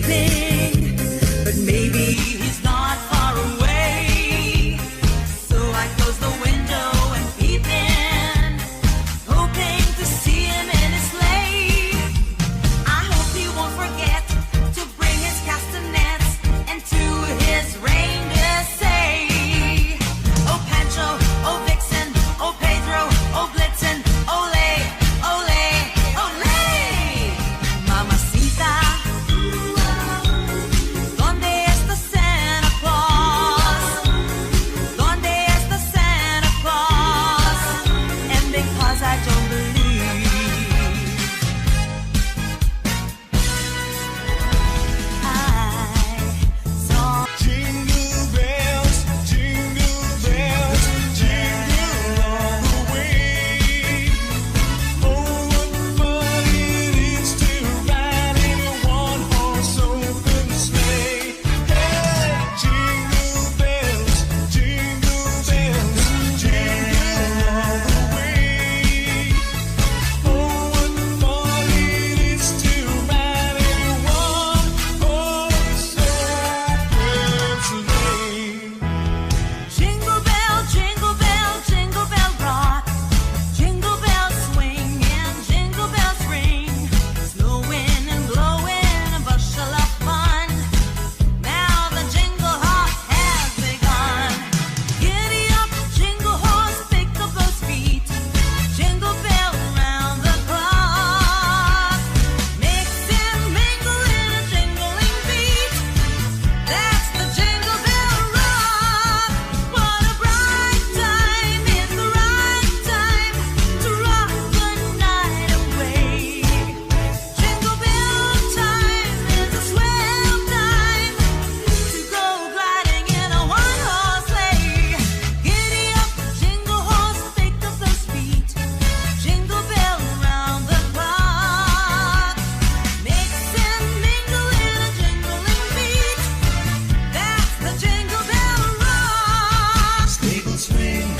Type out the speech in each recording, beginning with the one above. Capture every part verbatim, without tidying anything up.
But maybe he's not far away. So I close the window and peep in, hoping to see him in his sleigh. I hope he won't forget to bring his castanets and to his reindeer say, "Oh Pancho, oh Vixen, oh Pedro, oh Blitzen, ole, ole, ole!" Mamacita, ¿dónde está Santa Claus? ¿Dónde está Santa Claus? And because I don't believe, I saw Jingle bells, jingle bells, jingle all the way. Oh, what fun it is to ride in a one-horse open sleigh. Hey, jingle bells, jingle bells, jingle all the way. Oh, what fun it is to ride in a one-horse open sleigh. Jingle bell, jingle bell, jingle bell rock. Jingle bells swing and jingle bells ring. Snowing and blowing a bushel of fun. Now the jingle hop has begun. Giddy up, jingle horse, pick up those feet. Jingle bell round the clock. Mix and mingle in a jingling beat. That's the Jingle Bell Rock. What a bright time, it's the right time to rock the night away. Jingle bell time is a swell time to go gliding in a one-horse sleigh. Giddy up, jingle horse, pick up those feet. Jingle bell round the clock. Mix and mingle in a jingling beat. That's the Jingle Bell Rock. Sleigh bells ring.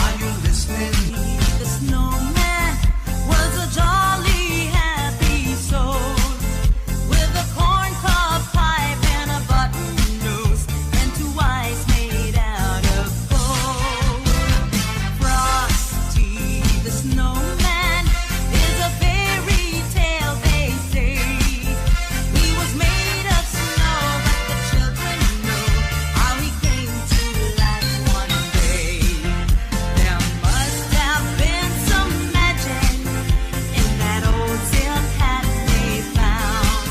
Are you listening? The snowman was a jolly, happy soul, with a corncob pipe and a button nose and two eyes made out of coal. Frosty the snowman is a fairy tale, they say. He was made of snow, but the children know how he came to life one day. There must have been some magic in that old silk hat they found.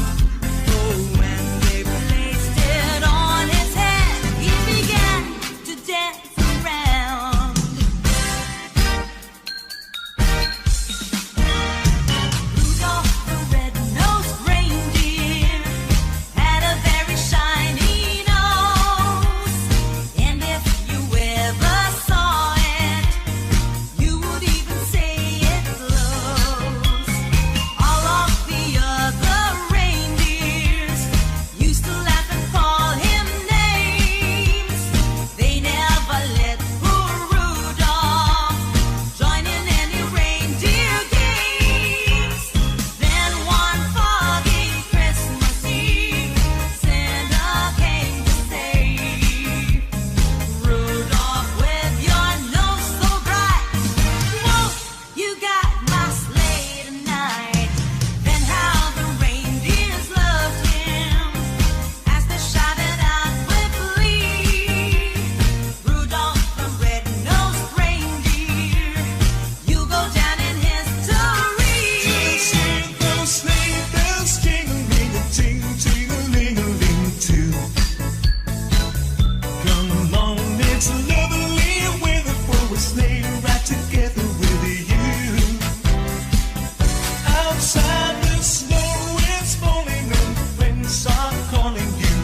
For when they placed it on his head, he began to dance around. Rudolph the red-nosed reindeer had a very shiny nose, and if you ever saw it, you would even say it glows. All of the other reindeers used to laugh and call him names. They never let poor Rudolph join in any reindeer games. Then one foggy Christmas Eve, Santa came to say, "Rudolph, with your nose so bright, won't you guide my sleigh tonight?" Then how the reindeers loved him as they shouted out with glee, "Rudolph the red-nosed reindeer, you go down in history." Just hear those sleigh bells jingling, a ting, ting-a-ling-a-ling too. Come on, it's lovely weather for a sleigh ride together with you. Outside the snow is falling and friends are calling you.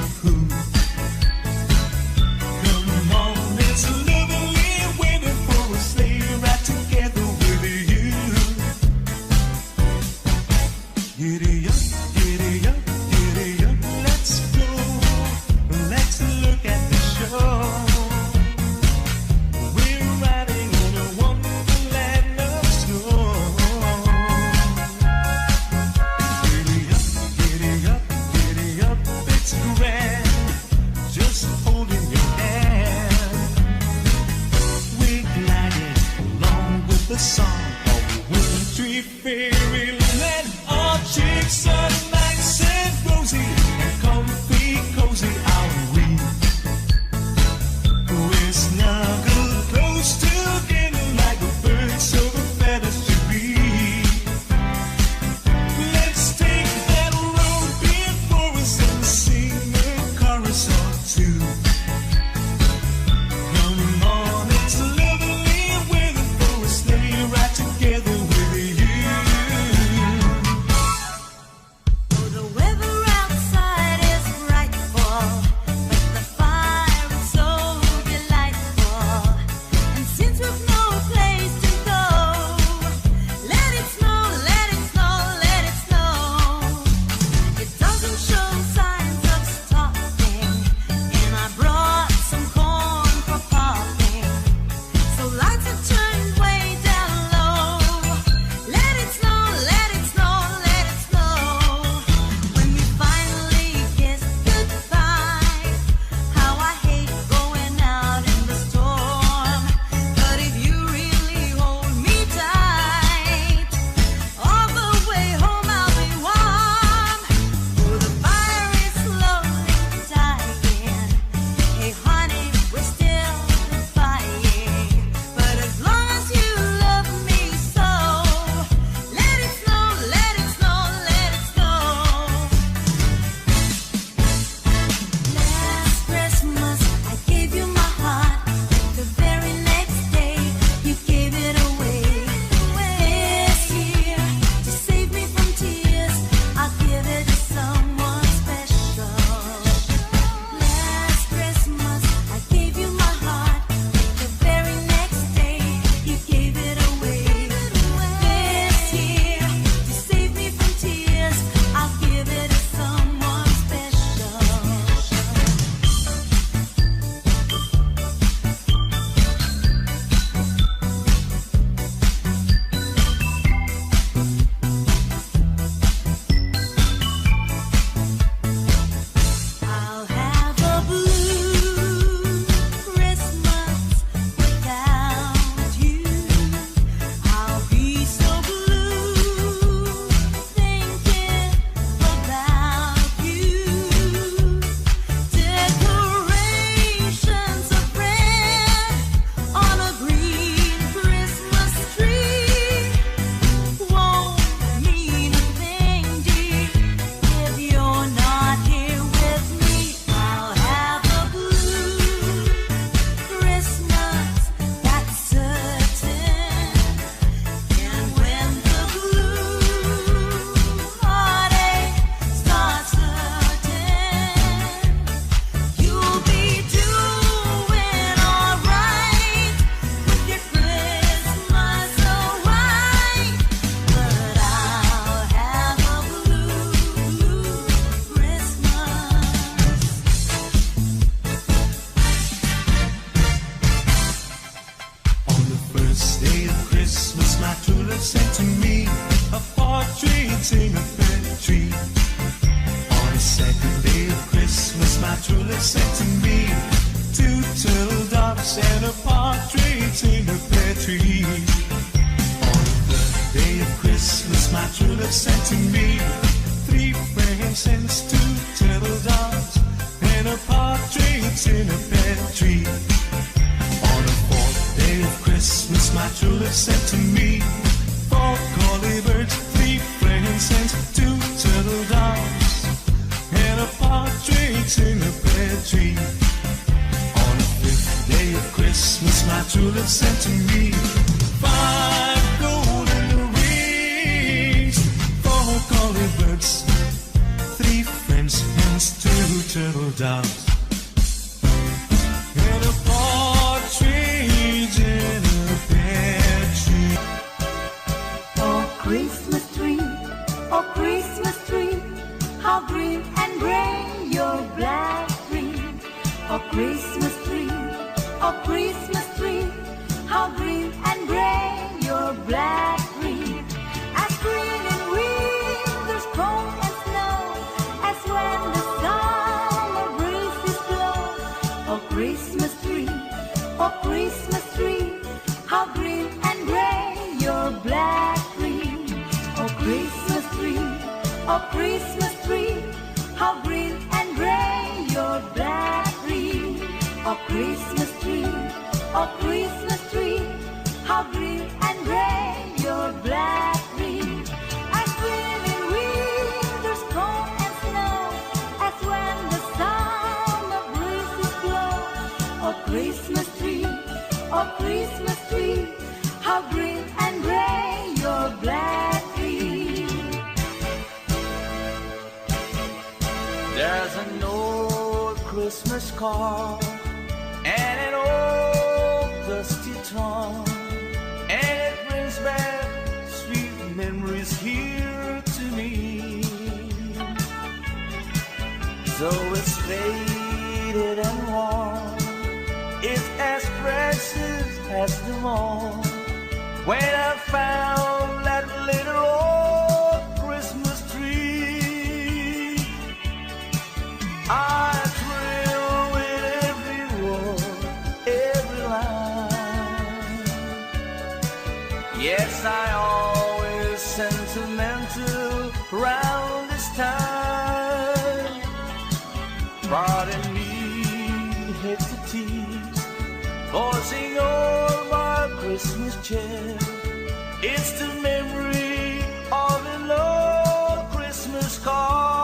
Come on, it's lovely weather for a sleigh ride together with you. Giddy up, giddy up, giddy up, let's go. Let's look at the show. We're riding in a one The song of a wintry fairyland. All chicks are nice and rosy and comfy, cozy are we. We snuggle close together like birds of a feather should be. Let's take that road before us and sing a chorus or two. Come on, it's lovely weather for a sleigh ride together with you. Oh, the weather outside is frightful, but the fire is so delightful. And since we've no place to go, let it snow, let it snow, let it snow. It doesn't show signs of stopping, and I brought some corn for popping. So lights are turned way down low. Let it snow, let it snow, let it snow. When we finally kiss goodbye, how I hate going out in the storm. But if you really hold me tight, all the way home I'll be warm. Oh, the fire is slowly dying. Hey, honey, we're still fighting. But as long as you love me so, let it snow, let it snow, let it snow. Last Christmas, I gave you my heart. The very next day, you gave it away. This year, to save me from tears, I'll give it to someone special. Last Christmas, I gave you my heart. The very next day, you gave it away. This year, to save me from tears, I'll give it to someone special. I'll have a blue Christmas without you. I'll be so blue thinking about you. Decorations of red on a green Christmas tree won't mean a thing, dear, if you're not here with me. I'll have a blue Christmas, that's certain. And when the blue heartaches are certain, you'll be doing all right with your Christmas so white. But I'll have a blue, blue Christmas. On the first day of Christmas, my true love sent to me a partridge in a pear tree. On the second day of Christmas, my true love sent to me two turtle doves and a partridge in a pear tree. On the third day of Christmas, my true love sent to me three frankincense, two turtle doves, and a partridge in a pear tree. On the fourth day of Christmas, my true love sent to me four collie birds, three frankincense, two turtle doves, and a partridge in a pear tree. On the fifth day of Christmas, my true love sent to me five golden rings, four collie birds, three frankincense, two turtle doves, and a partridge in a pear tree. Oh, Christmas tree, oh, Christmas tree, how green and gray your black tree. Oh, Christmas tree, oh, Christmas tree, how green and gray your black tree. As green in winter's cold and snow, as when the summer breezes blow. Oh, Christmas tree, oh, Christmas tree, how green and gray Christmas tree, oh Christmas tree, how green and gray your black tree. Oh Christmas tree, oh Christmas tree, how green and gray your black tree. As green in winter's cold and snow, as when the summer breezes blow. Oh Christmas tree, oh Christmas tree, how green and gray your black tree. There's an old Christmas card and an old dusty tongue, and it brings back sweet memories here to me. Though it's faded and worn, it's as precious as the morn. When I found that little old Christmas tree, I thrill with every word, every line. Yes, I always sentimental round this time. Pardon me, hesitate, causing all my Christmas cheer. It's the memory of an old Christmas card.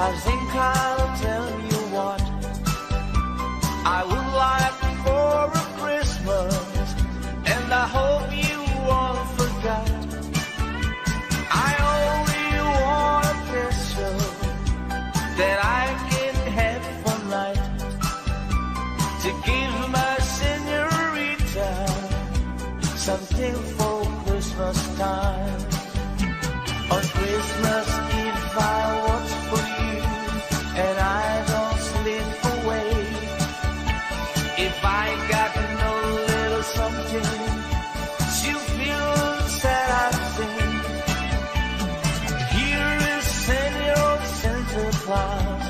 I think I'll tell you what I would like for a Christmas, and I hope you won't forget. I only want a pistol that I can have for night to give my senorita something for Christmas time. On Christmas Eve I watch for you, and I don't sleep away. If I got no little something, you feel sad, I think. Here is Senor Santa Claus.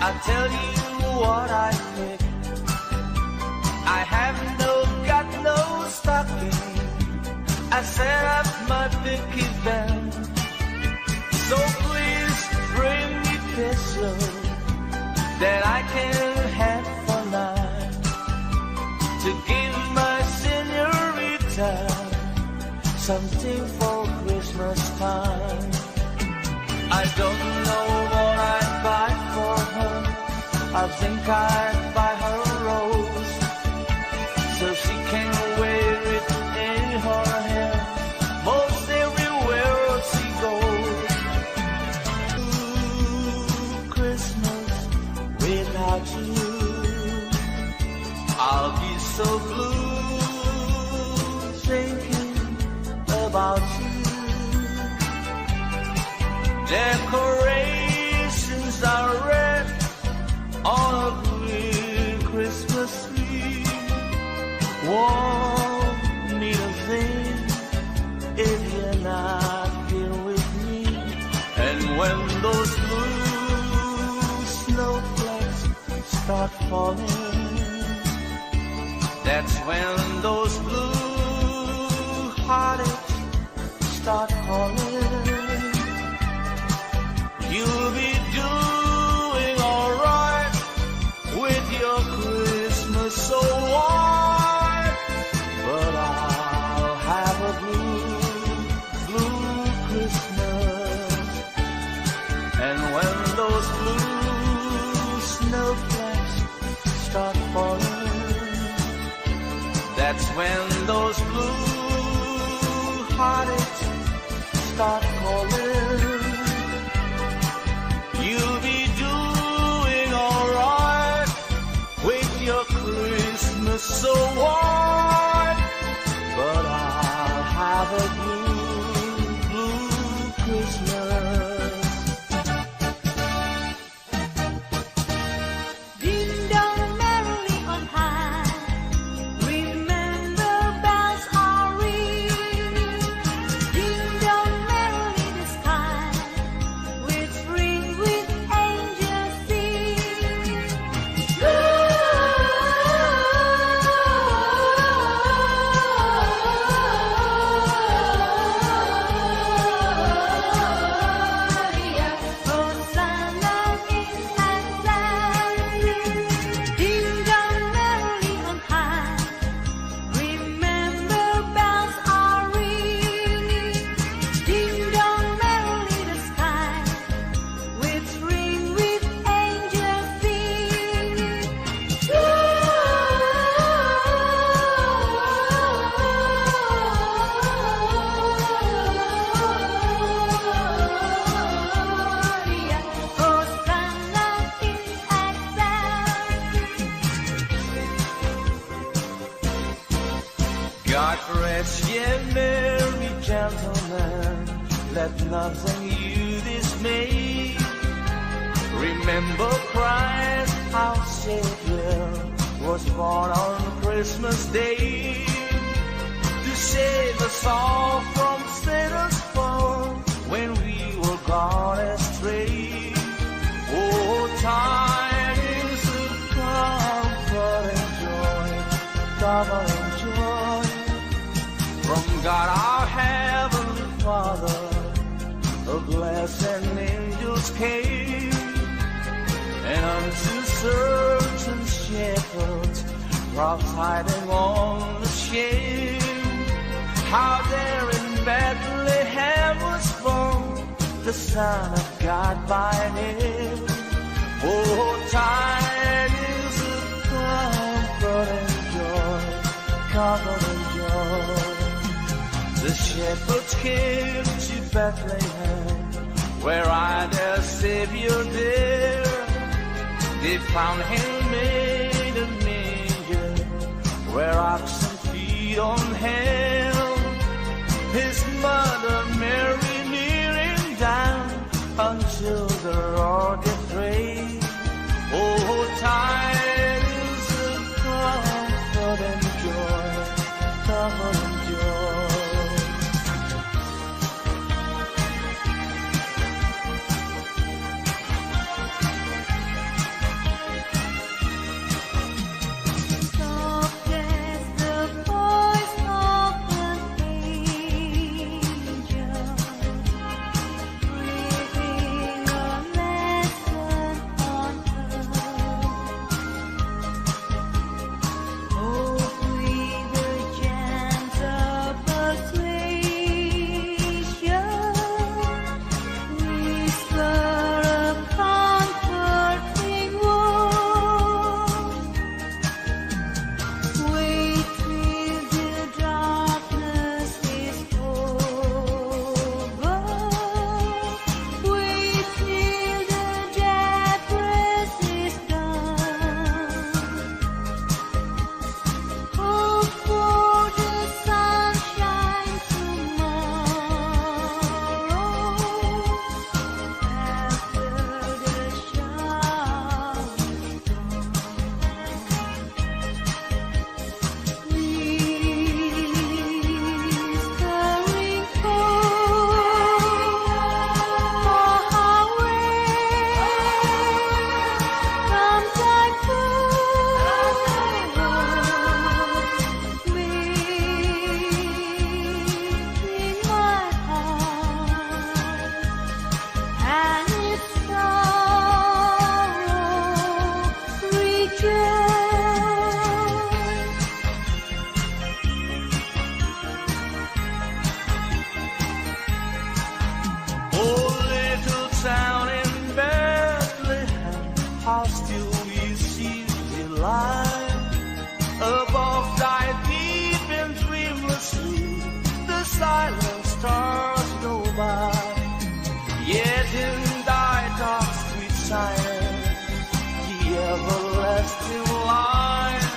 I tell you what I think. I have no, got no stocking. I set up my pinky band. So please bring me peso that I can have for night to give my senorita something for Christmas time. I don't know what I'd buy for her. I think I'd buy her a rose so she can wear it in her hair most everywhere she goes. Ooh, Christmas without you, I'll be so blue thinking about you. Decorations are red on a green Christmas tree. Won't mean a thing if you're not here with me. And when those blue snowflakes start falling, that's when those blue heartaches start calling. You'll be doing alright with your Christmas so white, but I'll have a blue, blue Christmas. And when those blue snowflakes start falling, that's when those blue heartaches start calling. You'll be doing alright with your Christmas so white, but I'll have a blue, blue Christmas. Ding dong merrily on high. Remember bells are ringing. Ding dong merrily the sky, which ring with angels singing. Hosanna in highest heaven. Ding dong merrily on high. Remember bells are ringing. Ding dong merrily the sky, which ring with angels singing. Hosanna in highest heaven. God rest ye merry gentlemen, let nothing you dismay. Remember Christ our Savior was born on Christmas Day to save us all from sinners' fall when we were gone astray. Oh, tidings of comfort and joy, double joy. From God our Heavenly Father, the blessed angels came, and unto certain shepherds brought tidings on the shame, how there in Bethlehem was born the Son of God by name. Oh, tidings of comfort and joy, comfort and joy. The shepherds came to Bethlehem, where are their Savior dear. They found him in a manger, where oxen feed on him. His mother Mary kneeling down until the Lord did pray. Oh, tidings of comfort and joy, comfort and joy. Oh, little town in Bethlehem, how still we see thee lie. Above thy deep and dreamless sleep, the silent stars go by. Yet in thy dark, sweet silence, the everlasting light,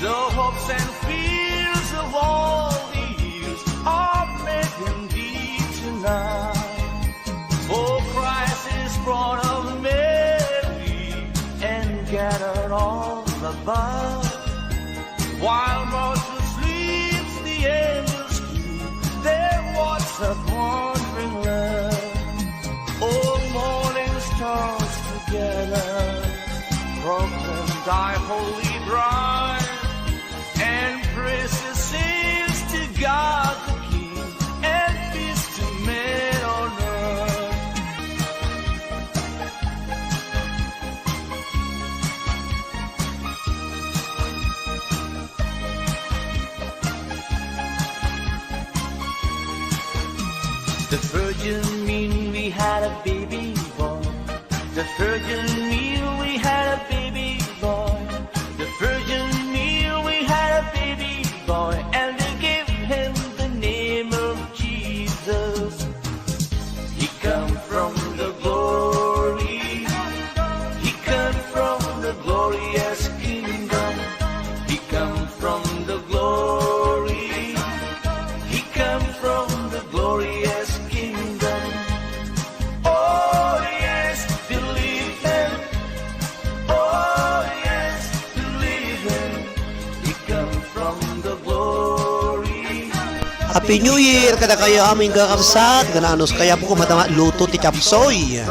the hopes and fears of all the years are made in thee tonight. For Christ is born of Mary and gathered all above. While mortal sleeps, the angels keep their watch of wondering love. All morning stars together proclaim thy holy bride, and praises sings to God the King, and peace to men on earth. The virgin mean we had a baby boy. The virgin mean we had a baby boy. The virgin mean we had a baby boy, and they gave him the name of Jesus. He come from the glory. He come from the glorious kingdom. He come from the glory. He come from the glorious kingdom. Oh yes, believe him. Oh yes, believe him. He come from the glory. Happy New Year kadakayo amin, kakabsat. Gananos kaya po kumatama luto ti chapsoy.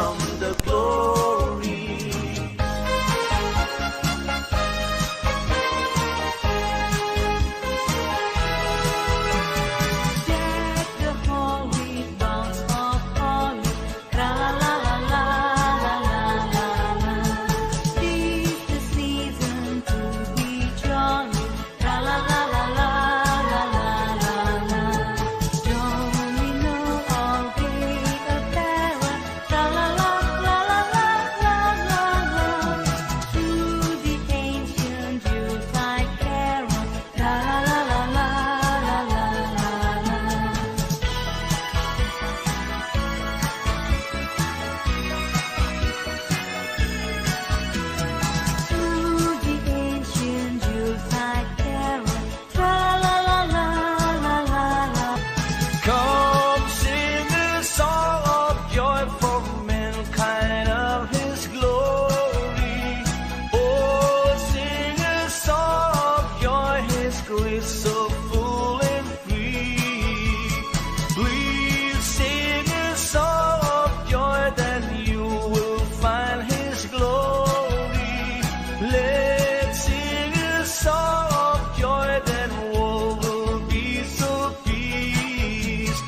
is so full and free. Please sing a song of joy, then you will find His glory. Let's sing a song of joy, then all will be so peace.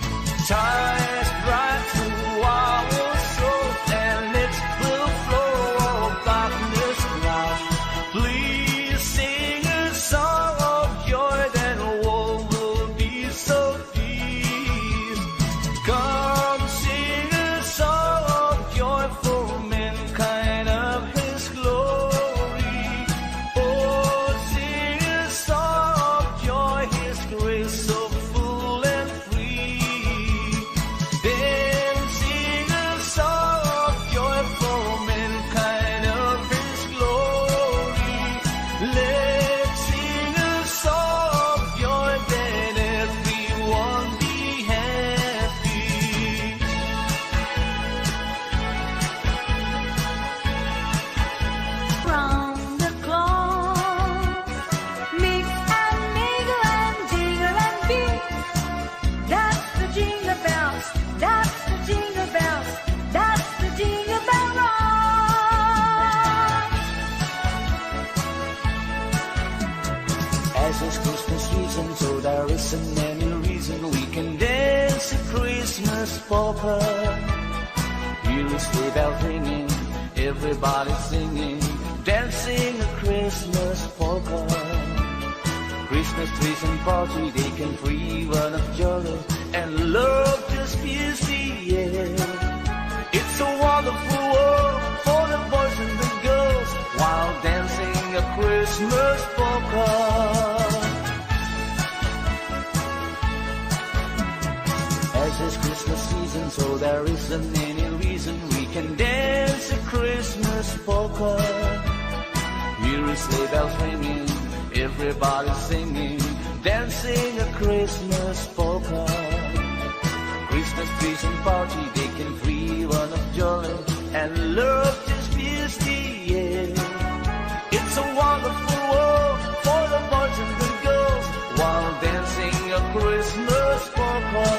Time is bright to our soul, and it will flow all darkness clouds. Please sing a song of joy, then all will be so peace. Come sing a song of joy for mankind of His glory. Oh, sing a song of joy, His grace so full and free. Then sing a song of joy for mankind of His glory. Let's sing a song of joy, then everyone be happy. Round the clock, mix and mingle and jingle and beat. That's the jingle bells, that's the jingle bells, that's the jingle bell rock. As it's Christmas season, so there isn't any reason we can dance a Christmas polka. Hear a sleigh bell ringing, everybody singing, dancing a Christmas polka. Christmas trees and party, they can free one of joy and love just fills the air. It's a wonderful world for the boys and the girls while dancing a Christmas polka. As it's Christmas season, so there isn't any reason we can dance a Christmas polka. Hear a sleigh bells ringing, everybody singing, dancing a Christmas polka. Christmas trees and party, they can free one of joy and love just fills the air. It's a wonderful world for the boys and the girls while dancing a Christmas polka.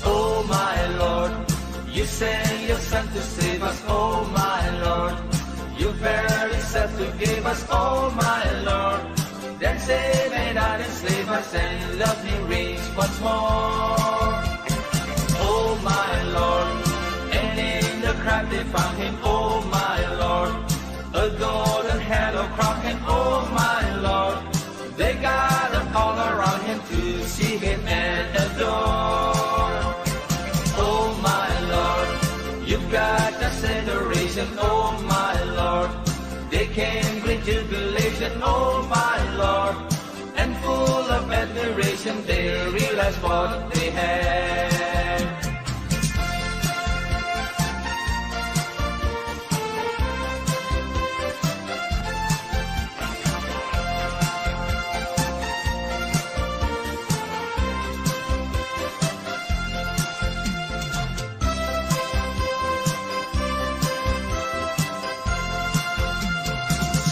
Oh my Lord, you sent your son to save us. Oh my Lord, you very self to give us. Oh my Lord, then save me not and save us and love me reigns once more. Oh my Lord, and in the crowd they found him. Oh my Lord, a golden halo crown him. Oh my Lord, they gathered all around him to see him and adore. Oh my Lord, you've got us in adoration. Oh my Lord, they came great jubilation. Oh my Lord, and full of admiration, they realized what they had.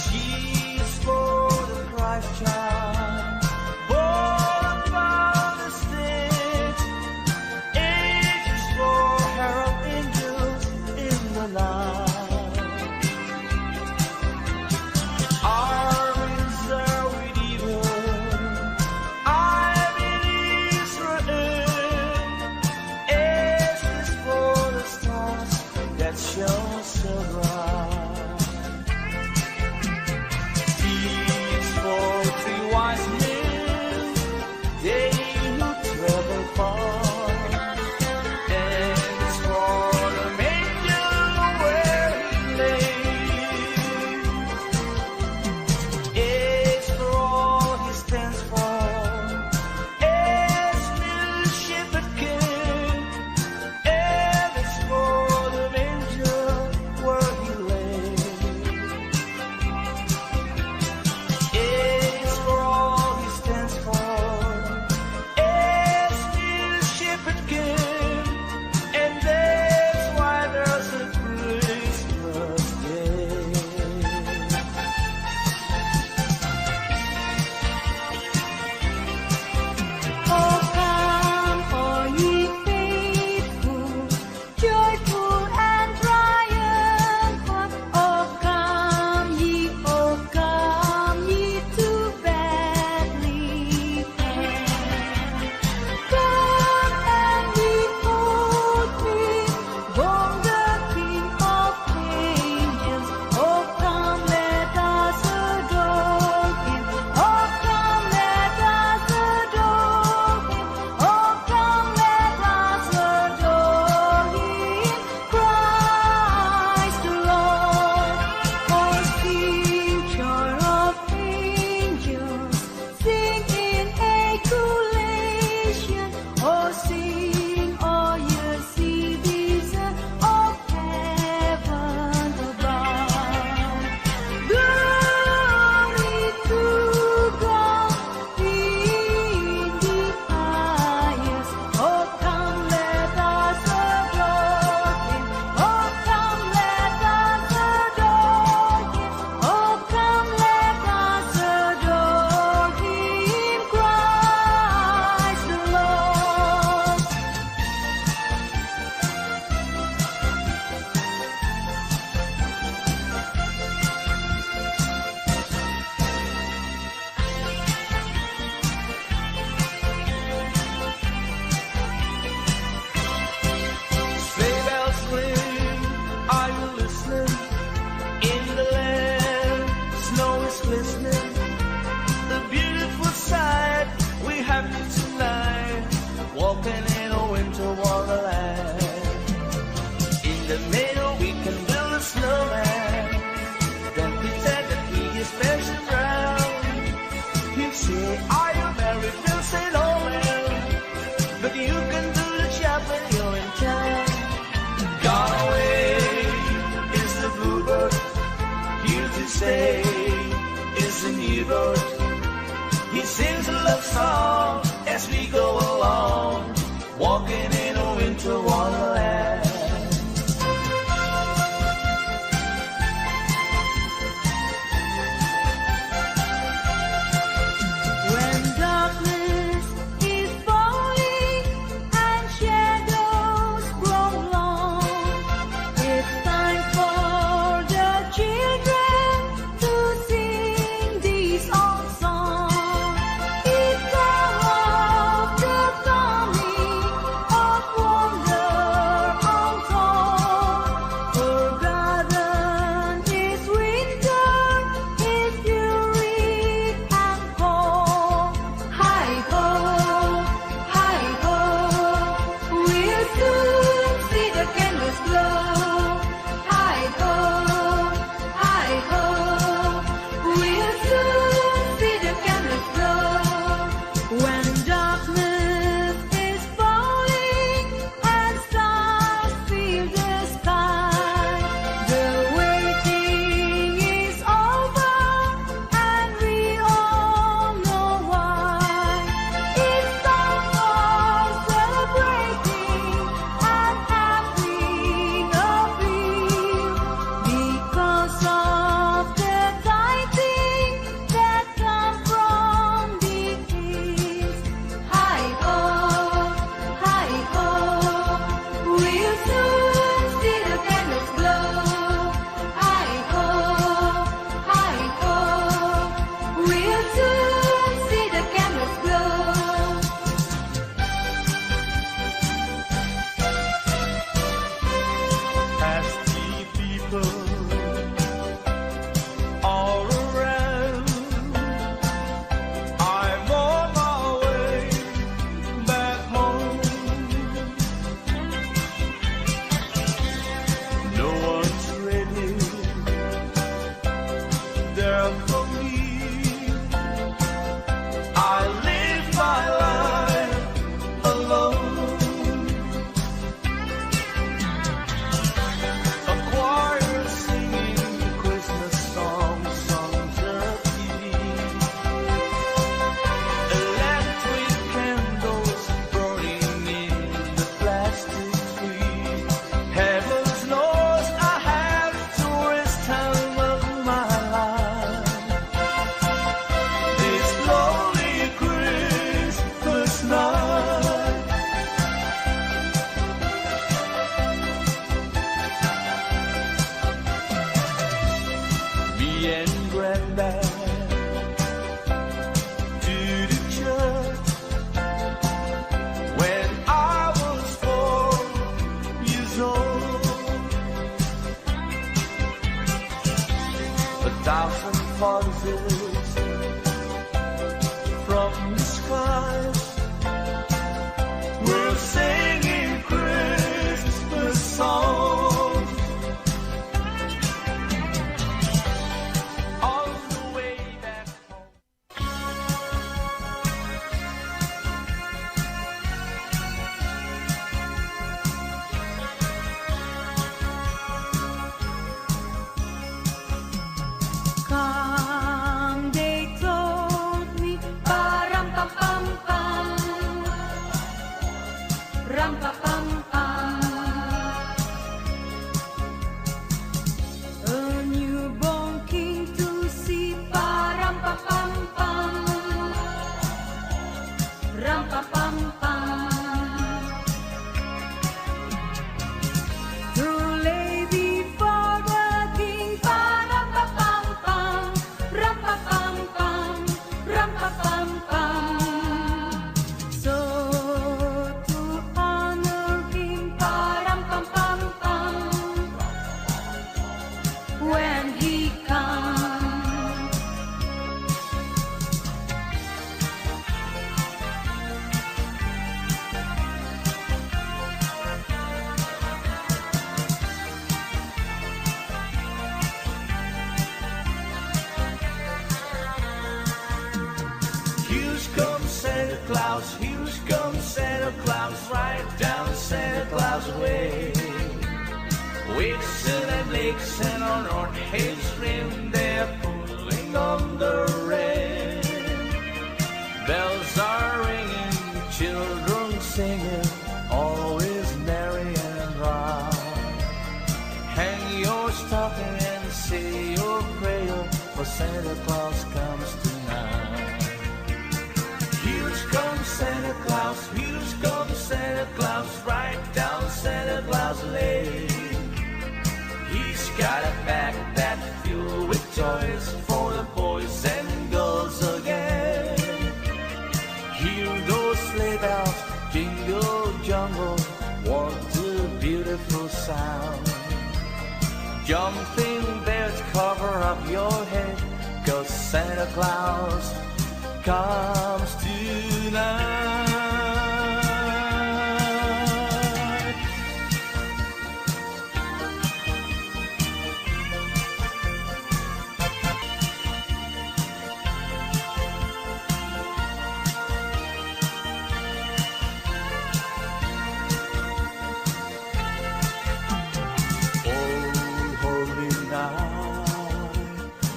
She's for the Christ child, born upon the stage. He sings a love song as we go along, walking in a winter wonderland. When darkness is falling and shadows grow long, it's time for the children to sing this old song. It tells of the coming of wonder untold. Forgotten is winter, its fury and cold. Hi ho, hi ho, we'll soon see the candles glow. Hi ho, hi ho, we'll soon see the candles glow. When darkness is falling and stars fill the sky, the waiting is over, and we all know why. It's time for celebrating and having a feast because of the tidings that come from the east. Hi ho, hi ho, we'll soon see the candles glow. Hi ho, hi ho, we'll soon see the candles glow. As the people all around, I'm on my way back home. No one's ready there for me. I live my life alone. A choir singing Christmas songs, songs of peace. Electric candles burning in the plastic tree. Heaven knows I have the worst time of my life. This lonely Christmas night. Me and Grandad to the church when I was four years old. A thousand voices from the skies were singing Christmas songs. On the way back home. Come, they told me, pa-ram-pam-pam-pam, ram-pa-pam-pam. A newborn king to see, pa-ram-pa-pam-pam, ram-pa-pam-pam. To lay before the king, pa-ram-pa-pam-pam, ram-pa-pam-pam, ram-pa-pam-pam. So to honor him, pa-ram-pam-pam-pam, when he comes. Here comes Santa Claus, here comes Santa Claus, right down Santa Claus way. Vixen and Blitzen are on his rim, they're pulling on the reins. Santa Claus comes tonight. Here comes Santa Claus, here comes Santa Claus, right down Santa Claus Lane. He's got a backpack filled with toys for the boys and girls again. Hear those sleigh bells jingle jangle, what a beautiful sound. Jumping bears, cover up your head, 'cause Santa Claus comes tonight. Oh, holy night,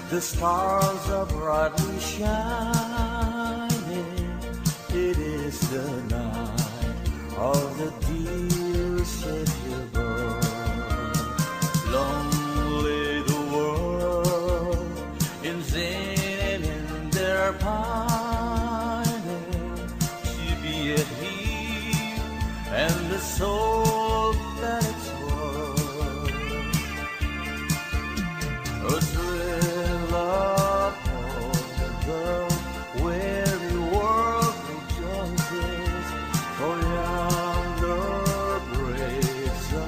the stars are brightly shining. It is the night of the dear Savior born. Long live the world in sin and in their pining, to be at ease and the soul that its world. A thrill upon the weary world rejoices, for yonder breaks a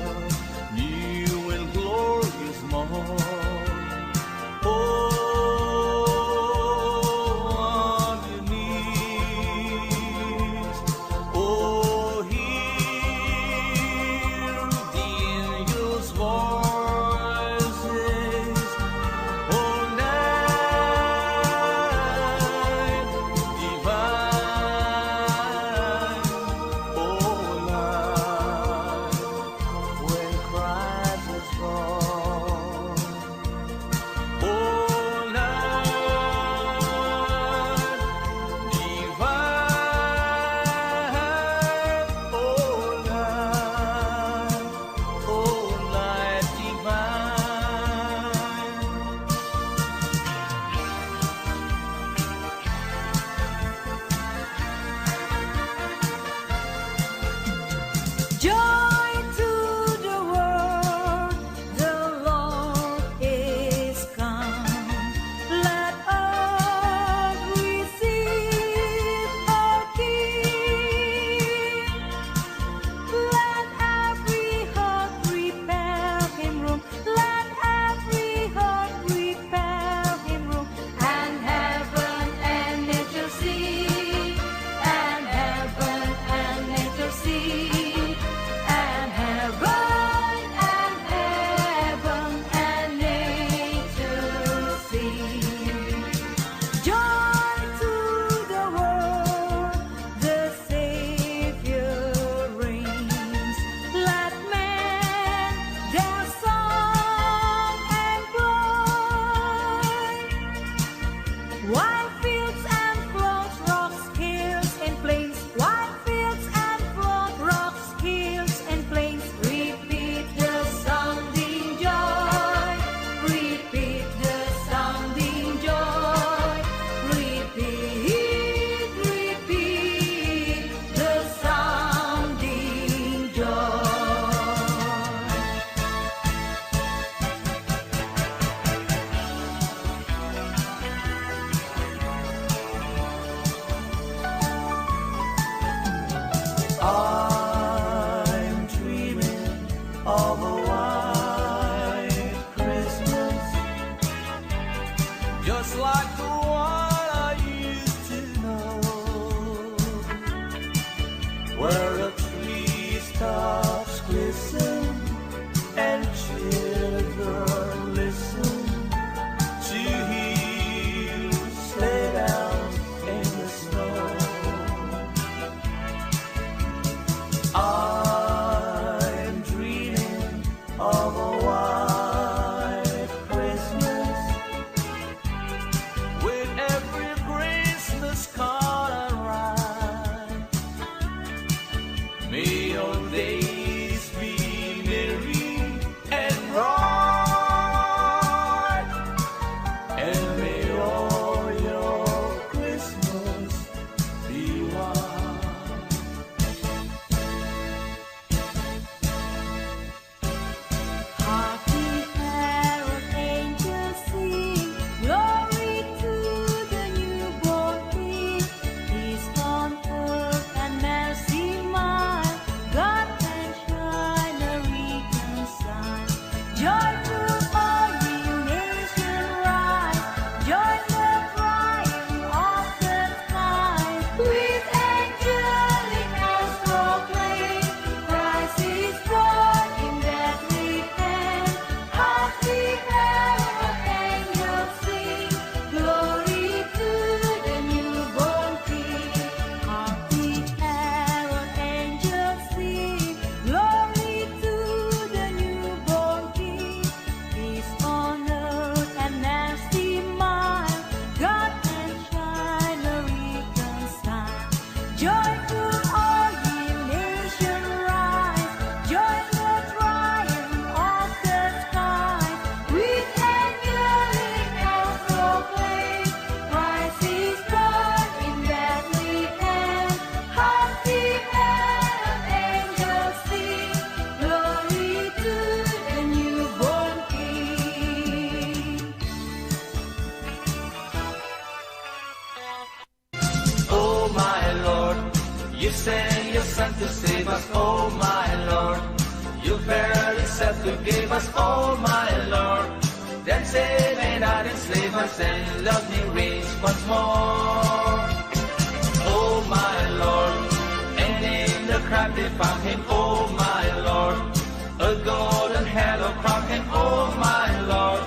Joyful, all ye nations, rise. Join the triumph of the skies. With angelic bells proclaim, Christ is born in Bethlehem. Hark the herald angels sing, glory to the newborn King. Hark the herald angels sing, glory to the newborn King. Peace on earth and mercy mild, God and child are reconciled. Joyful, all ye nations, rise. Join the triumph of the skies. With angelic bells proclaim, Christ is born in Bethlehem. Hark the herald angels sing, glory to the newborn King. Oh my Lord, you sent your Son to save us. Oh my Lord, you very self to give us. Oh my Lord, then save and not enslave us, and love me reigns once more. Oh my Lord, and in the crowd they found him. Oh my Lord, a golden halo crowned him. Oh my Lord,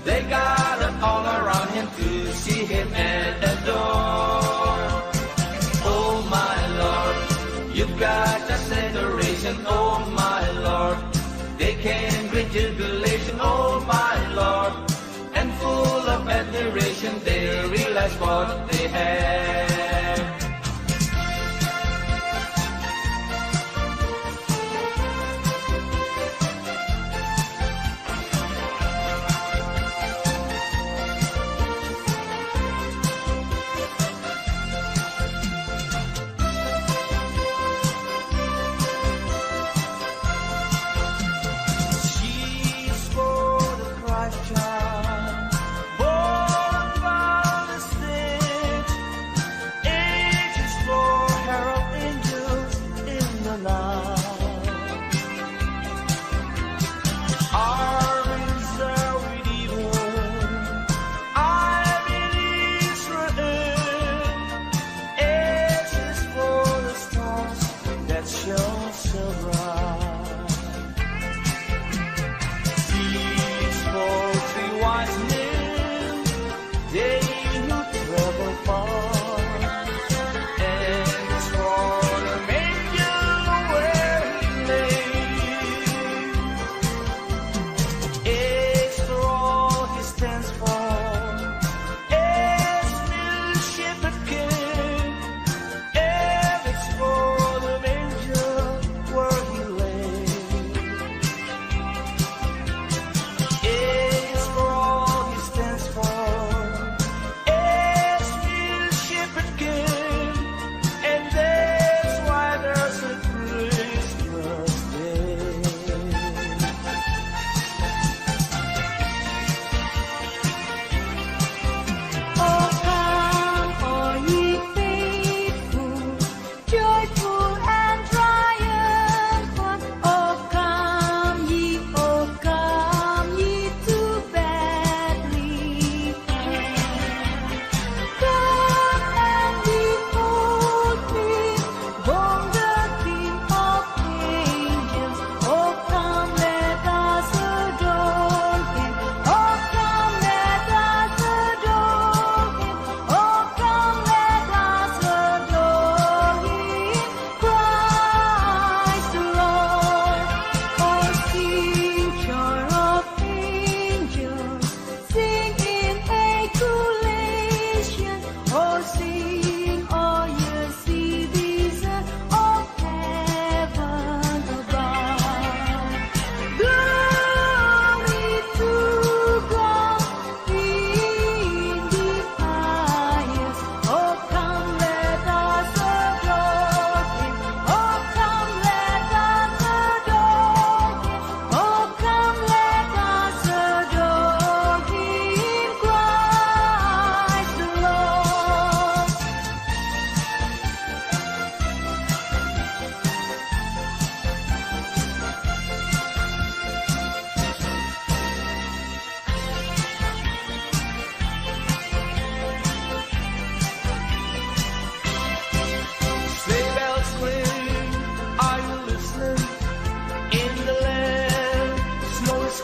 they gathered all around him to see him and adore. Oh my Lord, you've got a celebration. Oh my Lord, they came with jubilation. Oh my Lord, and full of admiration, they realized what they had. She is for the Christ child, born upon the stage.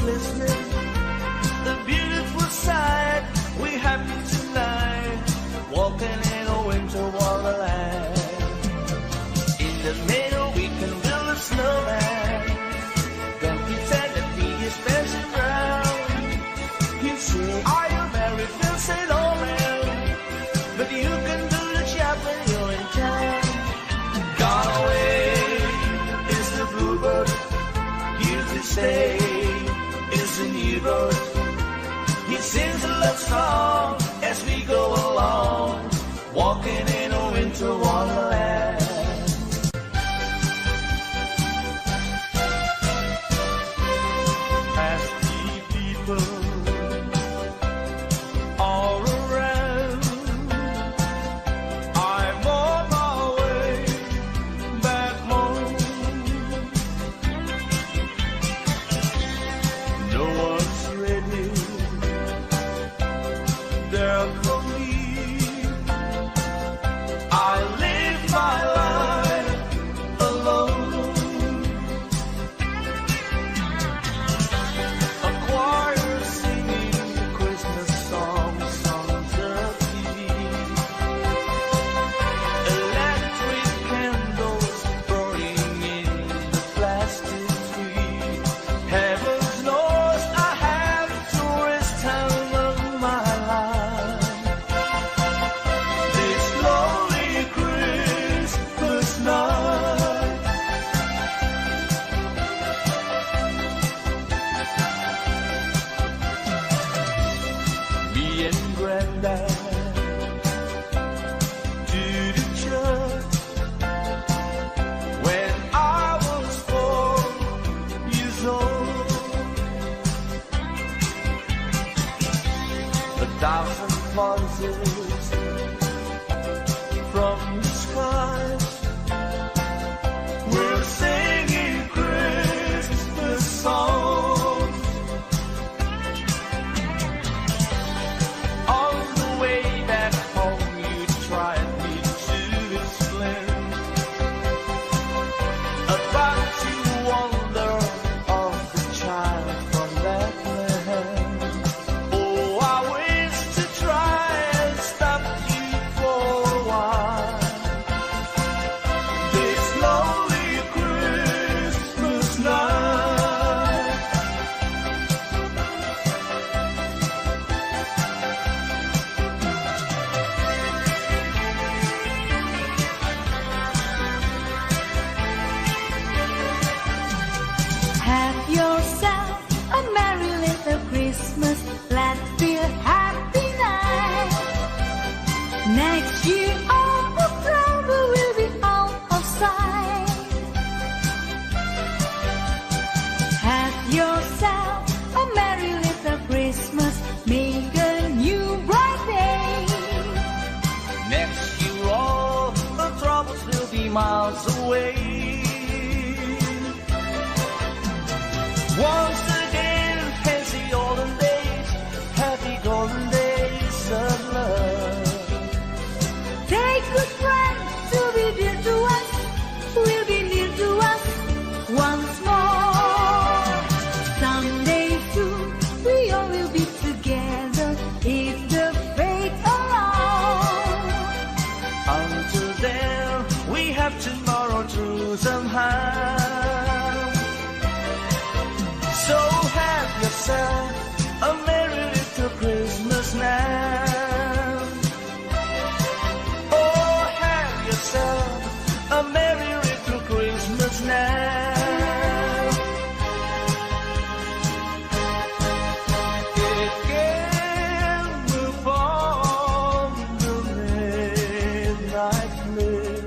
listening. The beautiful sight we have tonight, walking in a winter wonderland. In the middle, we can build a snowman. Don't pretend that he is passing round. He'll say, "Are you married?" We'll say, "No, ma'am." But you can do the job when you're in town. Gone away is the bluebird. Here to stay is the new bird. He sings a love song as we go along, walking in a winter wonderland. As the people all around, I'm on my way back home. No one's ready there for me. I live my life alone. A choir singing Christmas songs on the T V. Electric candles burning in the plastic tree. Heaven knows I have the worst time of my life. This lonely Christmas night. Me and Brenda to the church when I was four years old. A thousand voices from the skies were singing Christmas songs. On the way back home, you tried me to explain about the wonder of the child from Bethlehem. Oh, I wish to try and stop you for a while. This lonely Christmas night. Have yourself a merry little Christmas. Let's be happy night. Next year, all the trouble will be out of sight. Have yourself a merry little Christmas. Make a new bright day. Next year, all the troubles will be miles away. Once again, happy golden days, happy golden days of love. Take good friends to be dear to us, will be near to us once more. Someday soon, we all will be together if the fate allows. Until then, we have tomorrow to somehow. So have yourself a merry little Christmas now. Oh, have yourself a merry little Christmas now. It came upon the midnight flare,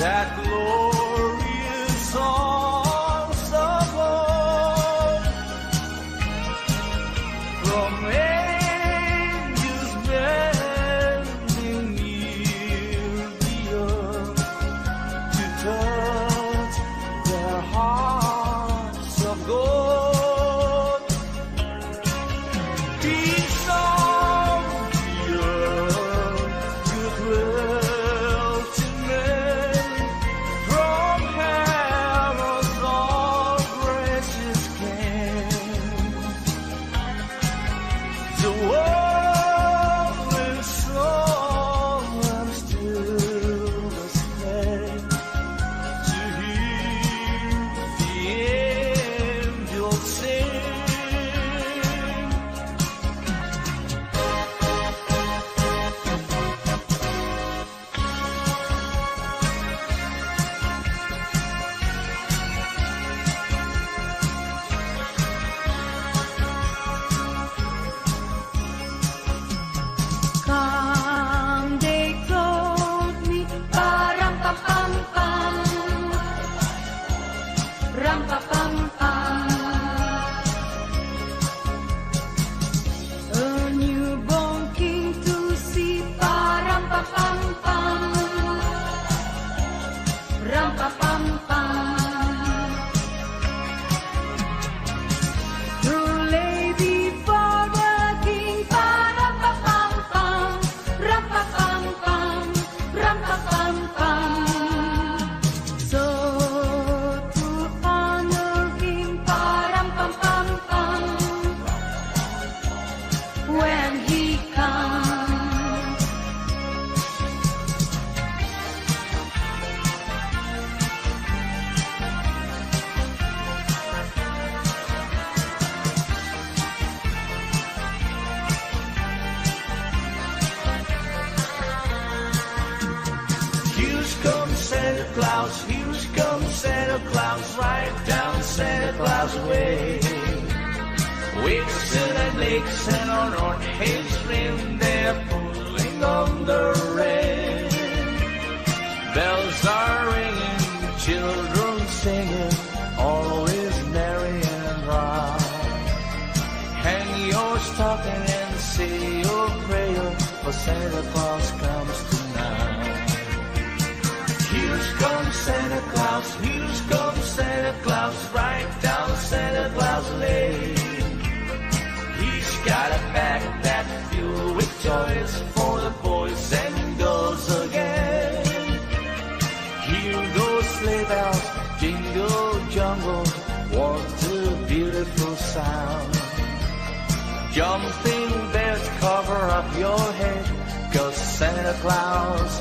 that glorious song of old. Claus, here comes Santa Claus, right down Santa Claus way. Vixen and Blitzen on North Haze Rim, they're pulling on the rail. Bells are ringing, children singing, all is merry and bright. Hang your stocking and say your prayer, for Santa Claus comes tonight. Here comes Santa Claus, here comes Santa Claus, right down Santa Claus Lane. He's got a backpack filled with toys for the boys and girls again. Here goes sleigh bells, jingle jangle, what a beautiful sound. Jumping bears, cover up your head, 'cause Santa Claus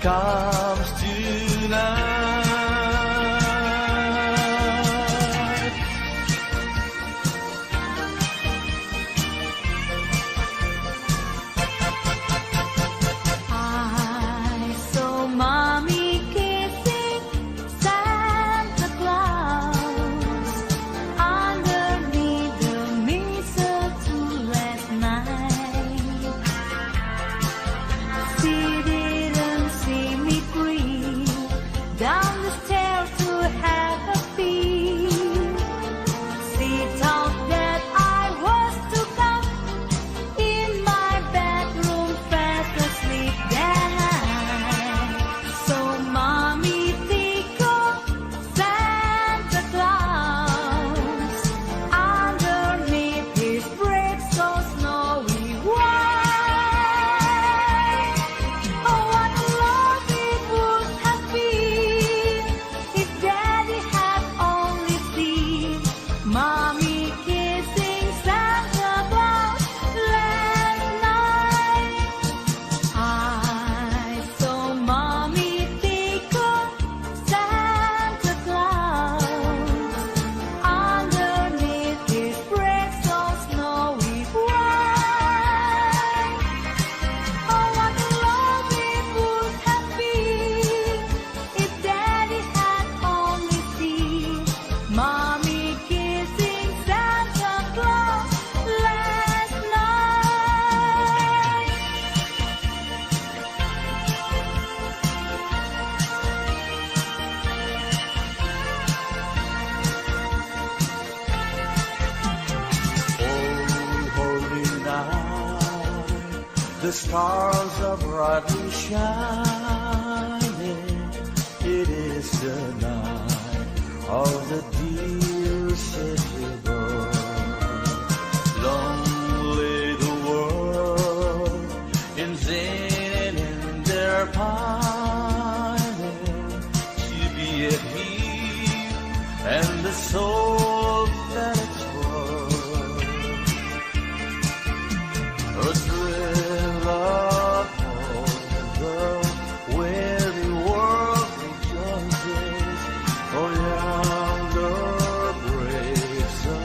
comes tonight. I saw Mommy kissing Santa Claus underneath the mistletoe last night. She didn't see me creep down the stairs to have a peek. She thought that I was to come in my bedroom fast asleep. Then I saw Mommy tickle Santa Claus underneath his brick so snowy white. Oh, what a love it would have been if Daddy had only seen Mommy kissing Santa Claus last night. I saw Mommy tickle Santa Claus underneath his brick so snowy white. Oh, what a love it would have been if Daddy had only seen Mommy kissing Santa Claus last night. Oh, holy night, the stars are brightly shining. It is the night of the dear city birth. Long live the world in singing and in their pining, to be at ease and the soul that it's worth. A thrill of hope, the weary world rejoices, for yonder breaks a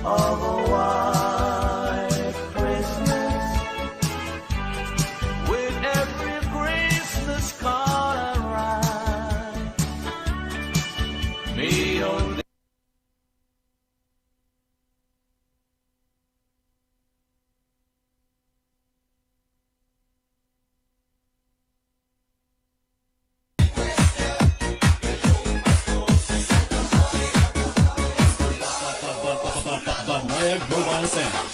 of a white Christmas. With every Christmas card I write, me only Banayad Mobile Center.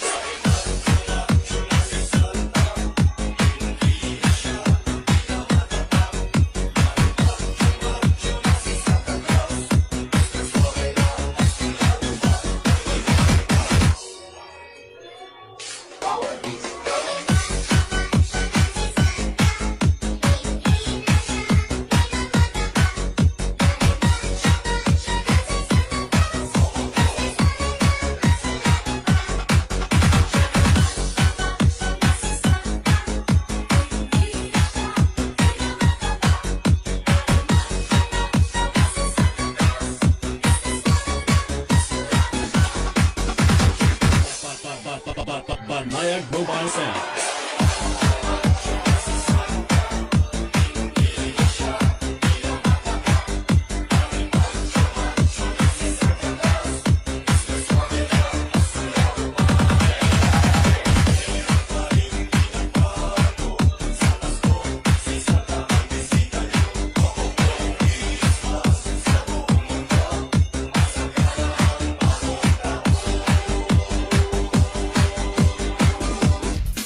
Banayad Mobile Center.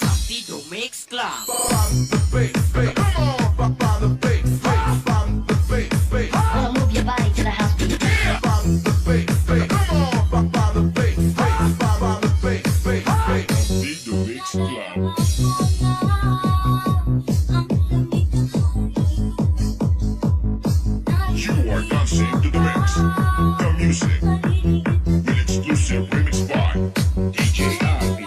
Partido Mix Club. Come on, pop on the bass, bass, pop the bass, bass. Now move your body to the house beat. Pop the bass, bass. Come on, pop on the bass, bass, pop on the bass, bass, bass. Partido Mix Club. You are dancing to the mix. The music. With exclusive remix by D J Abby.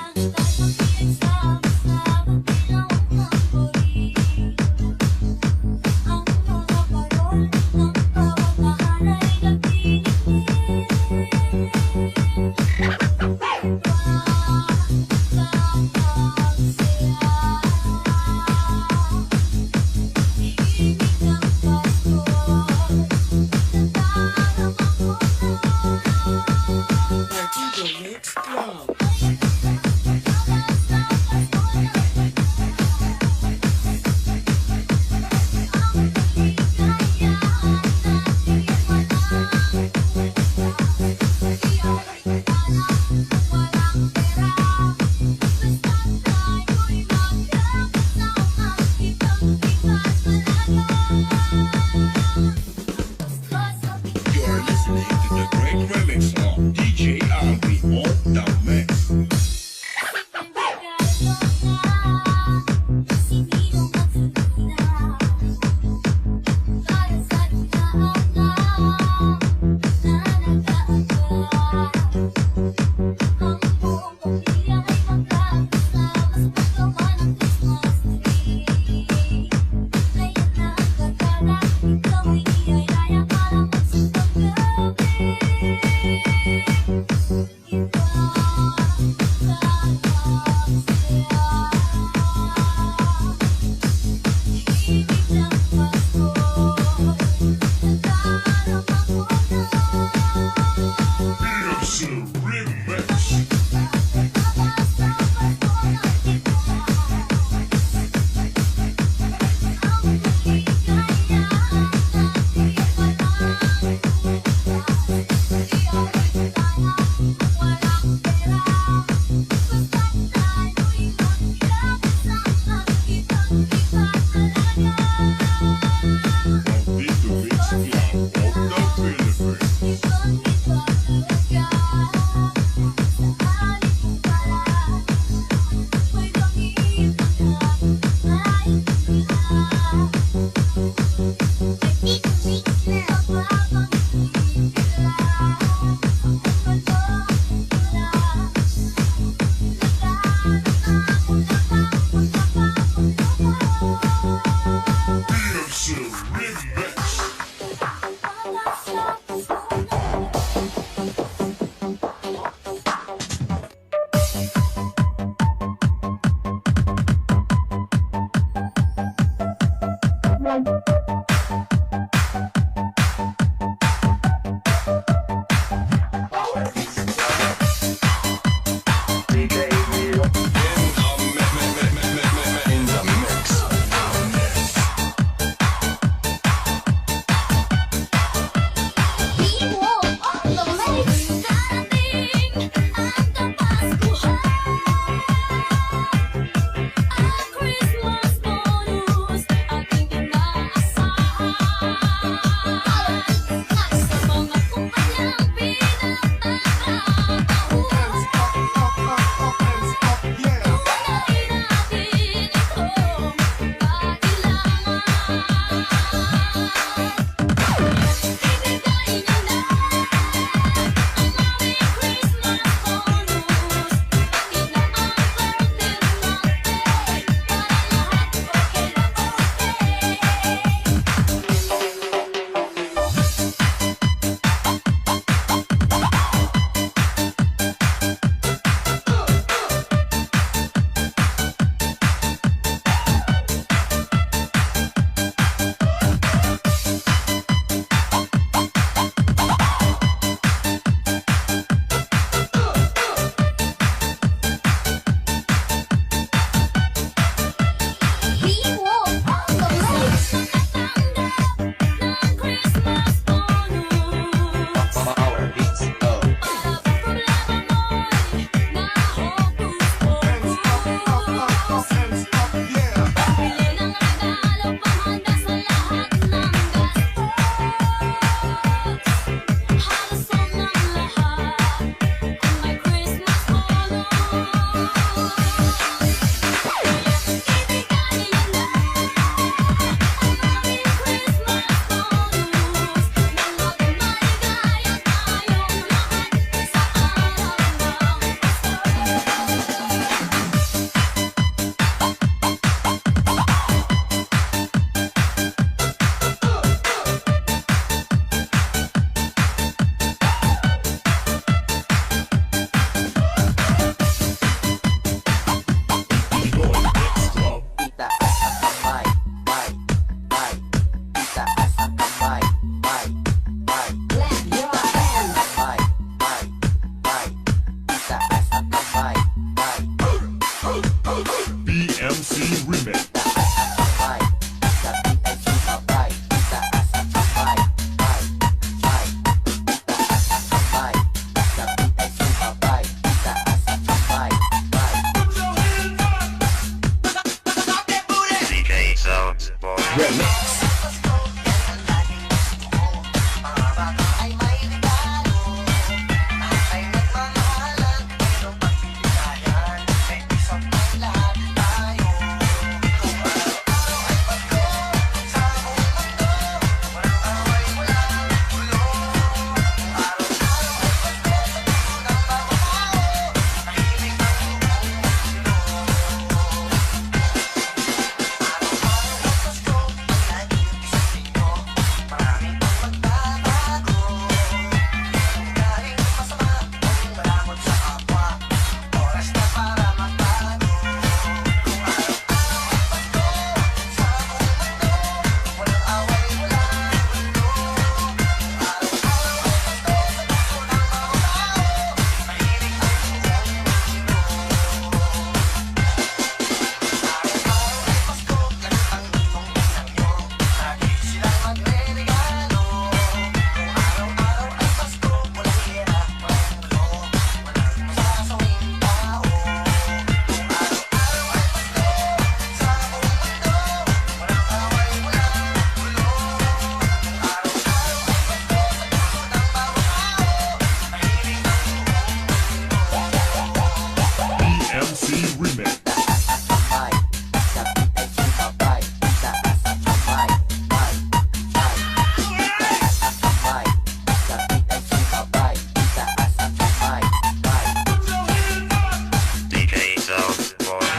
You're listening to the great remix of D J Alvin on the mix.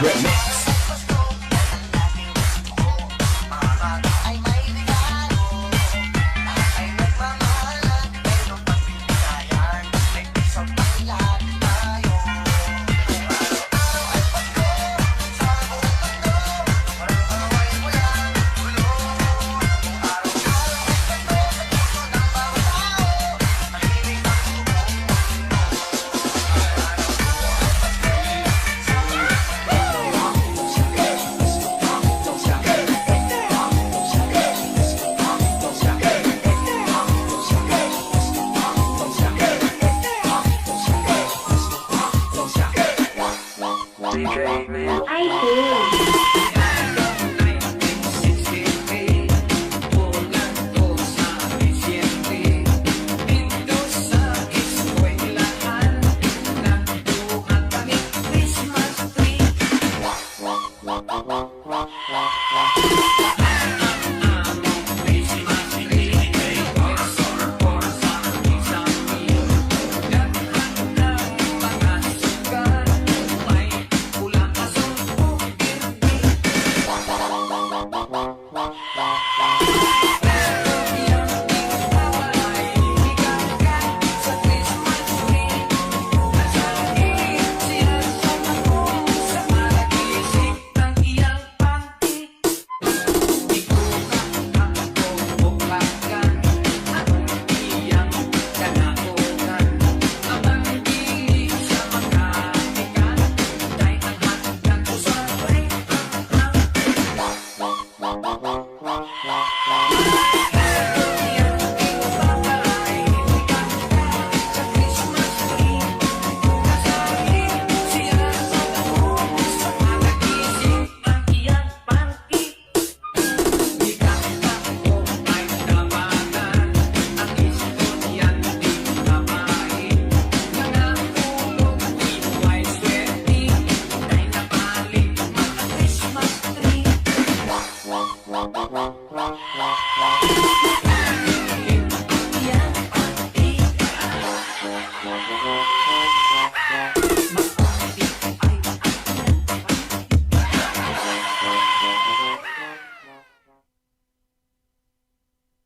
I think.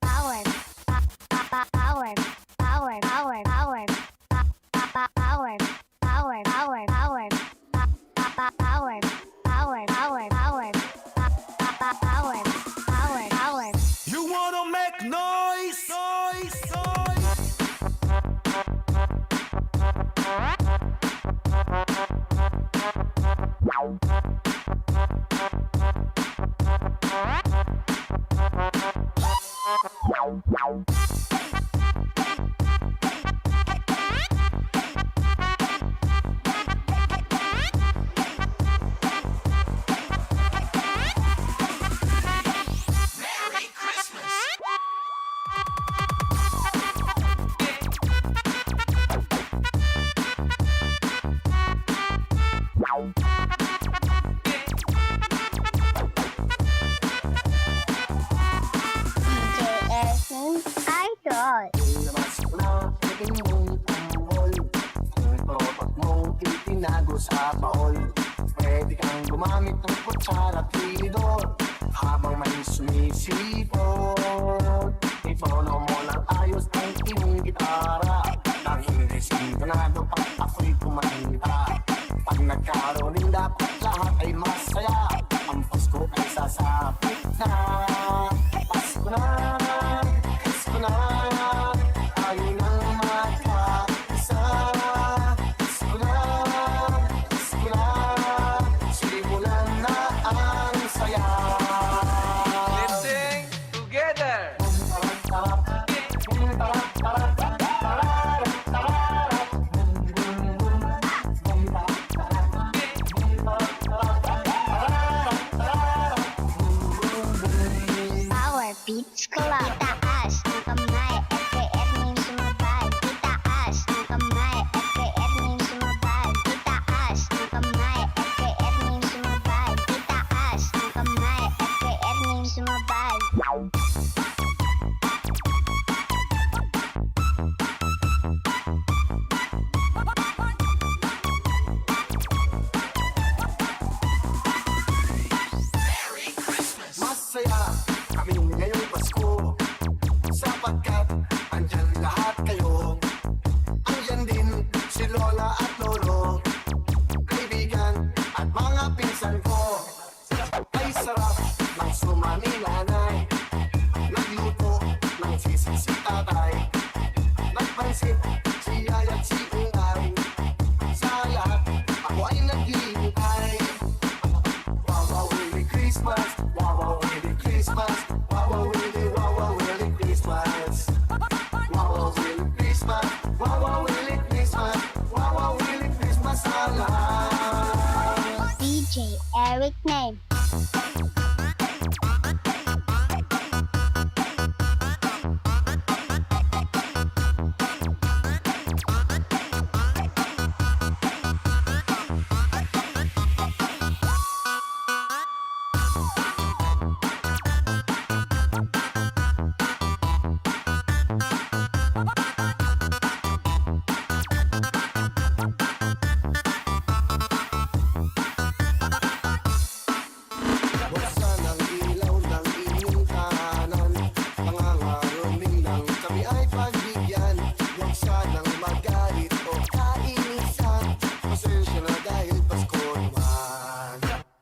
Power. Pa-, pa-, pa-, power. Power, power, power. Pa-, pa-, pa-, power. Power, power, power. Pa-, pa-, pa-, power. Power, power, power. Pa-, pa-, pa-, power. Power, power. You wanna make noise? Noise, noise. D J Erwin Idol. Ilabas ko na ang inyong tambol. Ang tropak mo itinago sa baol. Pwede kang gumamit ng kutsara at tinidor habang may sumisipot. Ipono mo ng ayos ang iyong gitara. Dahil sintonado pag ako'y kumanta. Pag nagkaroon dapat lahat ay masaya. Ang Pasko ay sasapit na. Pasko na, Pasko na, tayo nang magkaisa. Pasko na, Pasko na, simulan na ang saya. Let's sing together. D J Eric Name. Buksan ang ilaw ng inyong tahanan. Pangangaruming lang kami ay pagbigyan. Huwag sanang magalit o kainisan. Pasensya na dahil Pasko naman.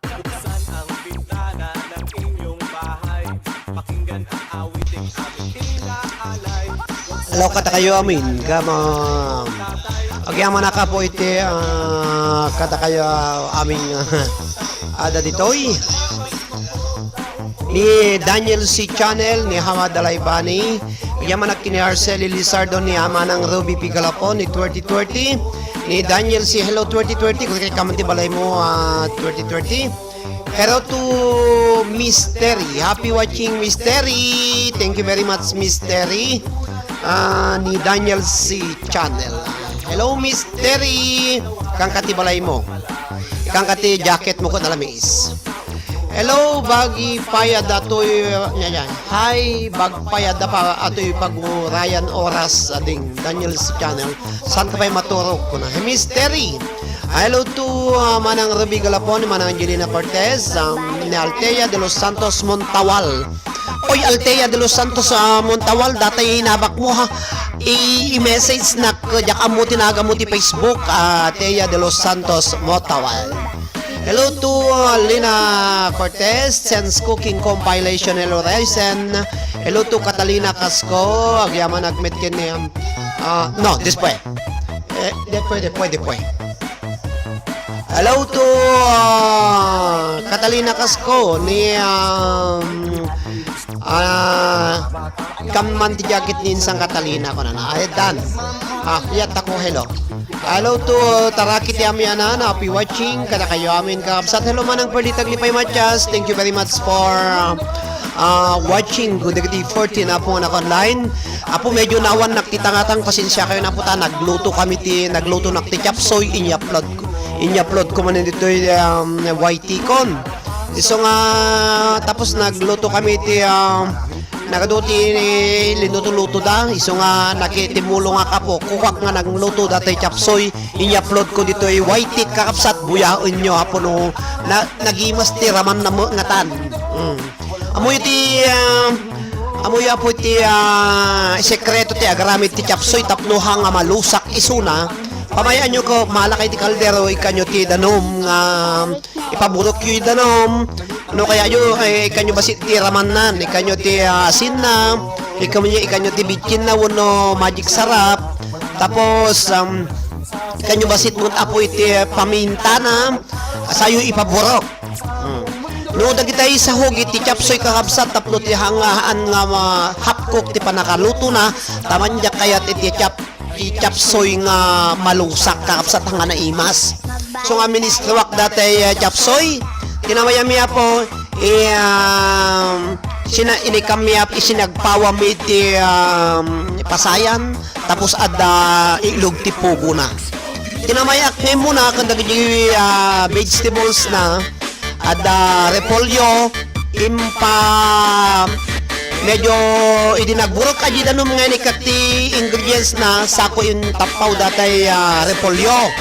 Buksan ang bintana ng inyong bahay. Pakinggan ang awiting aming inaalay. Hello, kadakayo amin, gama. Agyamanak, Apo, iti, ah, kadakayo amin, ah, ada ditoy. Ni Daniel C Channel, ni Hamad Alaibani. Agyamanak ni Arceli Lizardo, ni Amanang Ruby Pigalapon, ni twenty twenty. Ni Daniel C, hello, twenty twenty. Kung ikaw man ti balay mo, ah, twenty twenty. Hello to Miss Terry. Happy watching, Miss Terry. Thank you very much, Miss Terry. Ah, ni Daniel C Channel. Hello, Miss Terry. Kangka ti balay mo. Kangka ti jacket mo ko, dalamis. Hello, bagi payad atoy, nya, nya. Hi, bag payad da pa atoy pagurayan oras, ading Daniel C Channel. Saan ka pa'y maturog? Kuna, hey, Miss Terry. Hello to, uh, Manang Ruby Galapon, Manang Angelina Cortez, um, ni Althea de los Santos Montawal. Oy, Althea de los Santos, uh, Montawal, datay inabak mo, ha? I-, i-message nak, diak ammo ti nagamo ti Facebook, uh, Althea de los Santos Montawal. Hello to, uh, Lina Cortez, Sense Cooking Compilation, hello, Resen. Hello to Catalina Casco, agyaman agmet ken ni, um, uh, no, this way. Eh, di pwede, pwede, pwede. Hello to, ah, Catalina Casco ni, um, ah, kamman ti jacket ni Insang Catalina, kunana. Ay, dan. Ah, iyat ako, hello. Hello to Taraki ti Amianan, happy watching, kadakayo amin, kakabsat. Hello, Manang Perlita Aglipay Matias. Thank you very much for, uh, uh, watching. Good day, fourteen, Apo, nga naka-online. Apo, medyo nawan nak ti tangatang, pasensia kayo na po ta, nagluto kami ti, nagluto nak ti chapsoy, inya-upload ko, inya-upload ko man ditoy, um, Y T kon. Isu nga, tapos nagluto kami ti, um, nagadu ti linuto-luto da, isu nga nakitimulo nga kapo, kukwak nga nagluto da ti chapsoy, inya-upload ko ditoy Y T kakabsat, buyaen nyo, Apo, no, na, nagimas ti raman na mo-, ngatan. Mm. Amoy ti, ah, amoy, Apo, ti, ah, sekreto ti agaramid ti chapsoy tapno ha nga malusak isuna. Pamayaanyo ko, malakay ti kaldero, ikanyo ti danum nga ipaburokyo ti danum. No kayayo, eh, ikanyo basit ti ramannan, ikanyo ti, ah, asinna, ikanyo, ikanyo ti bitchinna wenno Magic Sarap. Tapos, um, ikanyo basit met, Apo, iti pamintana, sayo ipaburok. Hmm. No dagitay sahog iti chapsoy, kakabsat, tapno ti hangaan nga ma-, hapkok ti panakalutona, ta mandiak kayat iti chap-, ti chapsoy nga malusak, kakabsat, nga naimas. So nga ministruak datay, eh, chapsoy, tinamayami, Apo, eh, um, sina-, inikami, Apo, isinagpawami ti, um, pasayan, tapos adda ilog ti pugona. Tinamayak ngayon muna, kan dagiti, ah, vegetables na, adda repolyo, impa-, medyo idi nagburok a di danum nga inikkat ti ingredients na, sako intappaw datay, ah, repolyo.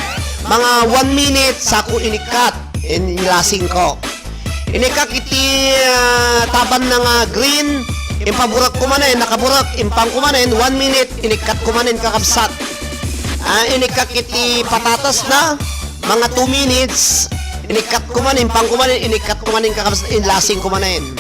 Mga one minute, sako inikkat, inlasing ko. Inikak iti, ah, tabanna nga green, impaburak ko manen, nakaburak, impang ko manen, one minute, inikkat ko manen, kakabsat. Ah, inikak iti patatas na, mga two minutes, inikkat ko manen, impang ko manen, inikkat ko manen, kakabsat, inlasing ko manen.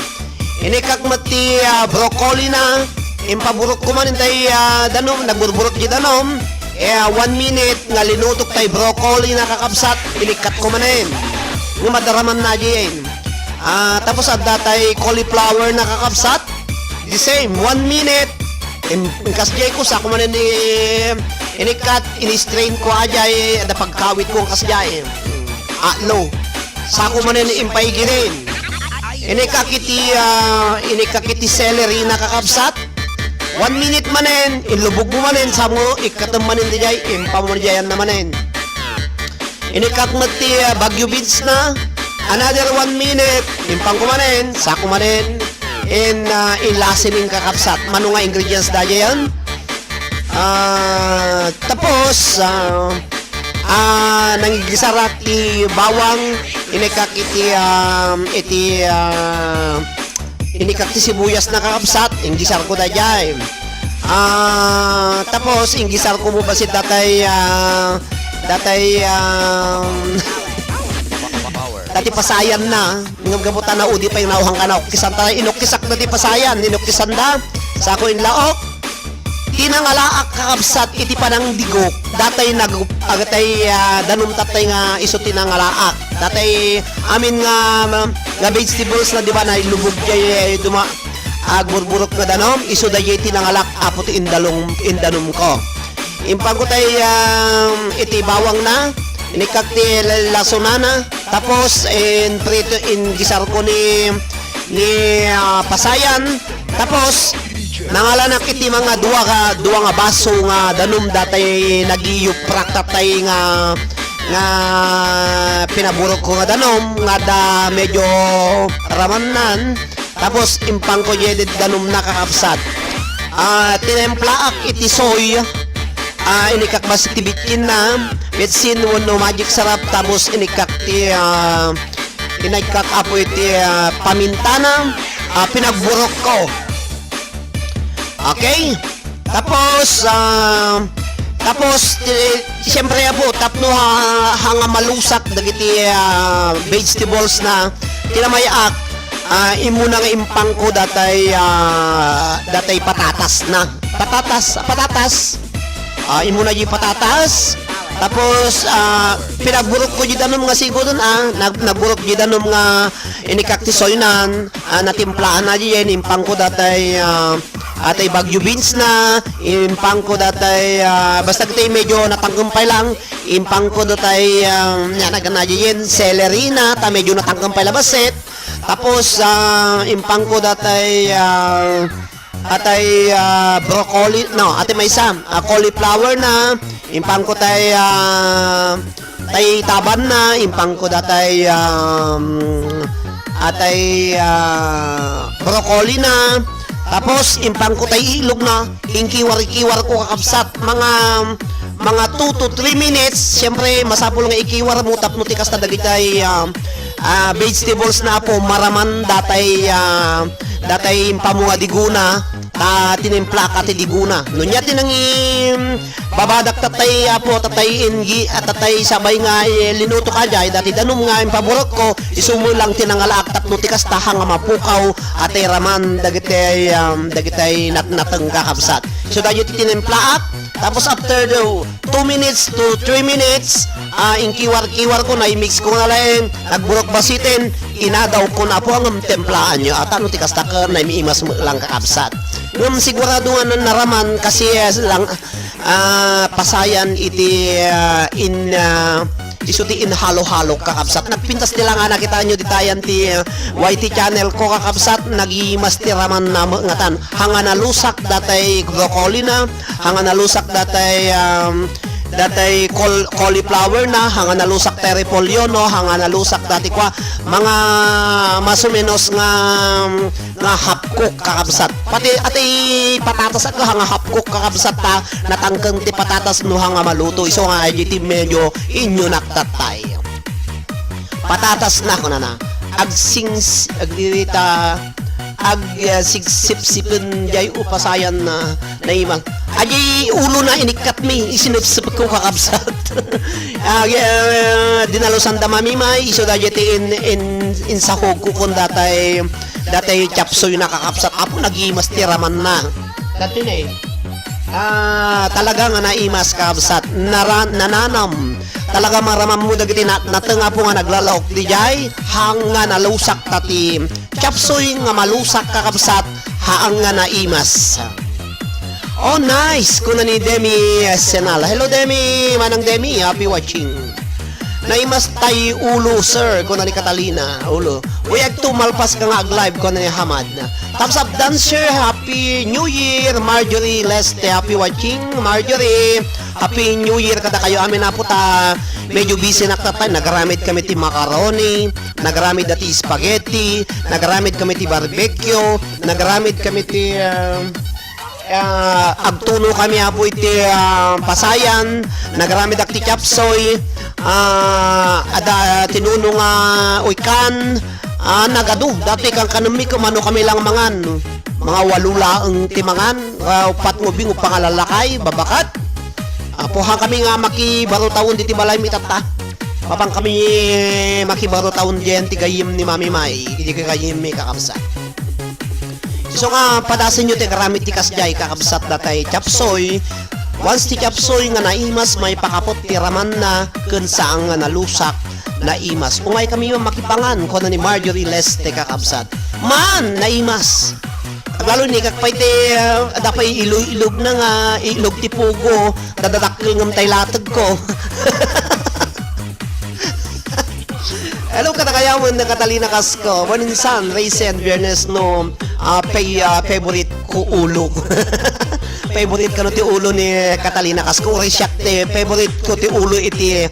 Inikak met ti, ah, broccoli na, impaburok ko manen tay, ah, danum, nagburburok ti danum, eh, ah, one minute, nga linutok tay broccoli na, kakabsat, inikkat ko manen. Nga madaraman na diyen. Ah, tapos adda tay cauliflower na, kakabsat. The same, one minute. In, in kasdiay ko, sako manen i-, Inikkat, in-strain ko ajay, adda pagkawit ko kas jay. Atlo. Sako manen impaigidin. Inikkat iti, ah, inikkat iti celery na kakabsat. One minute manen, inlubog mo manen, samo ikkatem manen dijay, impamunjayan na manen. Inikkat met ti, ah, Baguio beans na. Another one minute, impangko manen, sako manen. In, ah, in lasening kakabsat. Mano nga ingredients dajayan? Ah, tapos, ah, ah, nangigisarak ti bawang, inikkat iti, ah, iti, ah, inikkat ti sibuyas na kakabsat, inggisar ko dayjay. Ah, tapos, inggisar ko mo basit datay, ah, datay, ah, dati pasayan na. Ngem gapu ta naudi pay nauhang ka na, okkisan ta, inokkisak na ti pasayan, inokkisan da. Sako inlaok. Ti nangalaak kakabsat iti panangdigok, datay nag-, agatay, ah, danum tatay nga isu ti nangalaak. Datay amin nga, nga vegetables na, di ba, na ilubog jay, eh, duma-, agburburok nga danum, isu dayjay ti nangalaak, apo ti indalong, indanum ko. Impangko tay, ah, iti bawang na, inikkat ti la-, lasonana, tapos, in prito, inggisar ko ni, ni, ah, pasayan, tapos, nangalanak iti mga dua ka, dua nga baso nga danum datay nagiyuprak tatay nga, nga pinaburok ko nga danum nga da medyo ramannan. Tapos, impangko jay danum na kakabsat. Ah, tinemplaak iti soy. Ah, inikkat basit ti bitkin na. Bitsin wenno Magic Sarap. Tapos, inikkat ti, ah, Inagkak apo iti, ah, pamintana, ah, pinagburok ko. Okay? Tapos, ah, tapos, ti, siyempre, apo, tapno ha, ha nga malusak dagiti, ah, vegetables na kinamay-ak, ah, immuna nga impangko datay, ah, datay patatas na. Patatas, patatas. Ah, immuna jay patatas. Tapos, ah, pinagburok ko jay danum nga sigudon, ah. Nag-, nagburok jay danum nga inikkat ti soynan, ah, natimplaan na jay, impangko datay, ah, atay Baguio beans na, impangko datay, ah, basta kitay medyo natangkem pay lang, impangko datay, ah, nia, nagana jay, celery na, ta medyo natangkem pay la basit. Tapos, ah, impangko datay, ah, atay, ah, broccoli, no, atay maysa, ah, cauliflower na, impangko tay, ah, tay taban na, impangko datay, um, atay, ah, broccoli na, tapos impangko tay ilog na, ingkiwar-kiwar ko kakabsat, mga, mga two to three minutes, siyempre, masapul nga ikiwar mo tapno ti kasta dagitay, ah, ah, vegetables na apo, maraman datay, ah, datay impamunga diguna, ta tinimplak a ti diguna. No nia ti nangi-, babadak tatay apo, tatay ingi-, ah, tatay sabay nga, eh, linuto ka jay, dati danum nga impaburok ko, isu mo lang ti nangalaak tapno ti kasta ha nga mapukaw, atay raman, dagitay, um, dagitay natnateng kakabsat. So, dagiti tinimplaak, tapos after the two minutes to three minutes, ah, inkiwar-kiwar ko, na-mix ko nga laeng, nagburok basiten, inadaw ko na po ang templaanyo. At ano ti kasta ka, na-imas mo lang kakabsat. Ngem sigurado nga nan-, naraman kasi, eh, lang, ah, pasayan iti, ah, in, ah, isu ti inhalo-halo kakabsat. Nagpintas ti lang, ah, nakita nyo ditayan ti, ah, Y T channel ko kakabsat, nagimas ti raman na ngatan. Hanga nalusak datay broccoli na, hanga nalusak datay, um, datay col-, cauliflower na, hanga nalusak tay repolyo, no, hanga nalusak dati kwa, mga mas o menos nga, nga half cook kakabsat. Pati atay patatas a hanga half cook kakabsat ta, natangkeng ti patatas no hanga maluto. Isu nga ay ti medyo inyo naktatay. Patatas na, kunana. Agsings-, agririta, ag, ah, sigsipsipen, jay upasayan na, naimang. Ajay ulo na inikkat mi, isinipsip ko kakabsat. Ah, ah, dinalusan da mamimay, isu da jay ti in, in, insahog ko kun datay, datay chapsoy na kakabsat. Apo, nagimas ti raman na. Dati na eh. Ah, talaga nga naimas, kakabsat. Nara-, nananam. Talaga maramam mo dagiti na-, nateng apo nga naglalaok dijay, haan nga nalusak ta ti chapsoy nga malusak, kakabsat, haan nga naimas. Oh, nice! Kuna ni Demi Senal. Hello, Demi! Manang Demi, happy watching. Naimas tay ulo, sir, kuna ni Catalina. Ulo. Uy, agto malpas ka nga ag-live, kuna ni Hamad. Thumbs up, dancer, happy New Year! Marjorie Leste, happy watching. Marjorie, happy New Year kada kayo amin, apo ta. Medyo busy na tayo. Nagaramid kami ti macaroni, nagaramid ti spaghetti, nagaramid kami ti barbecue, nagaramid kami ti, ah, ah, agtuno kami, apo, iti, ah, pasayan, nagaramid ak ti chapsoy, ah, ada tinuno nga uykan, ah, nagadu, dati kan kanemi, kumano kami lang mangan, mga walo laeng ti mangan, ah, upat nga ubing, upat nga lalakay, babakat. Apo, han kami nga makibarutaon diti balay mi tatta. Mapan kami makibarutaon diyan ti gayyem ni Mami Mai, iti gayyem mi kakabsat. Isu nga padasenyo ti agaramid ti kasdiay, kakabsat, datay chapsoy. Once ti chapsoy nga naimas, maipakapot ti ramanna ken saan nga nalusak, naimas. Ungay kami makipangan, kuna ni Marjorie Leste, kakabsat. Man, naimas. Lalo ni kakpay ti, ah, adda pay ilog-ilog na nga, ilog ti pugo, dadadakkel ngem tay lategko. Hello, kada kayawen na Catalina Casco. Maninsan, Raisin, Biyernes, no, ah, pay, ah, favorite ko ulo. Favorite kano ti ulo ni Catalina Casco. Uray siak ti favorite ko ti ulo iti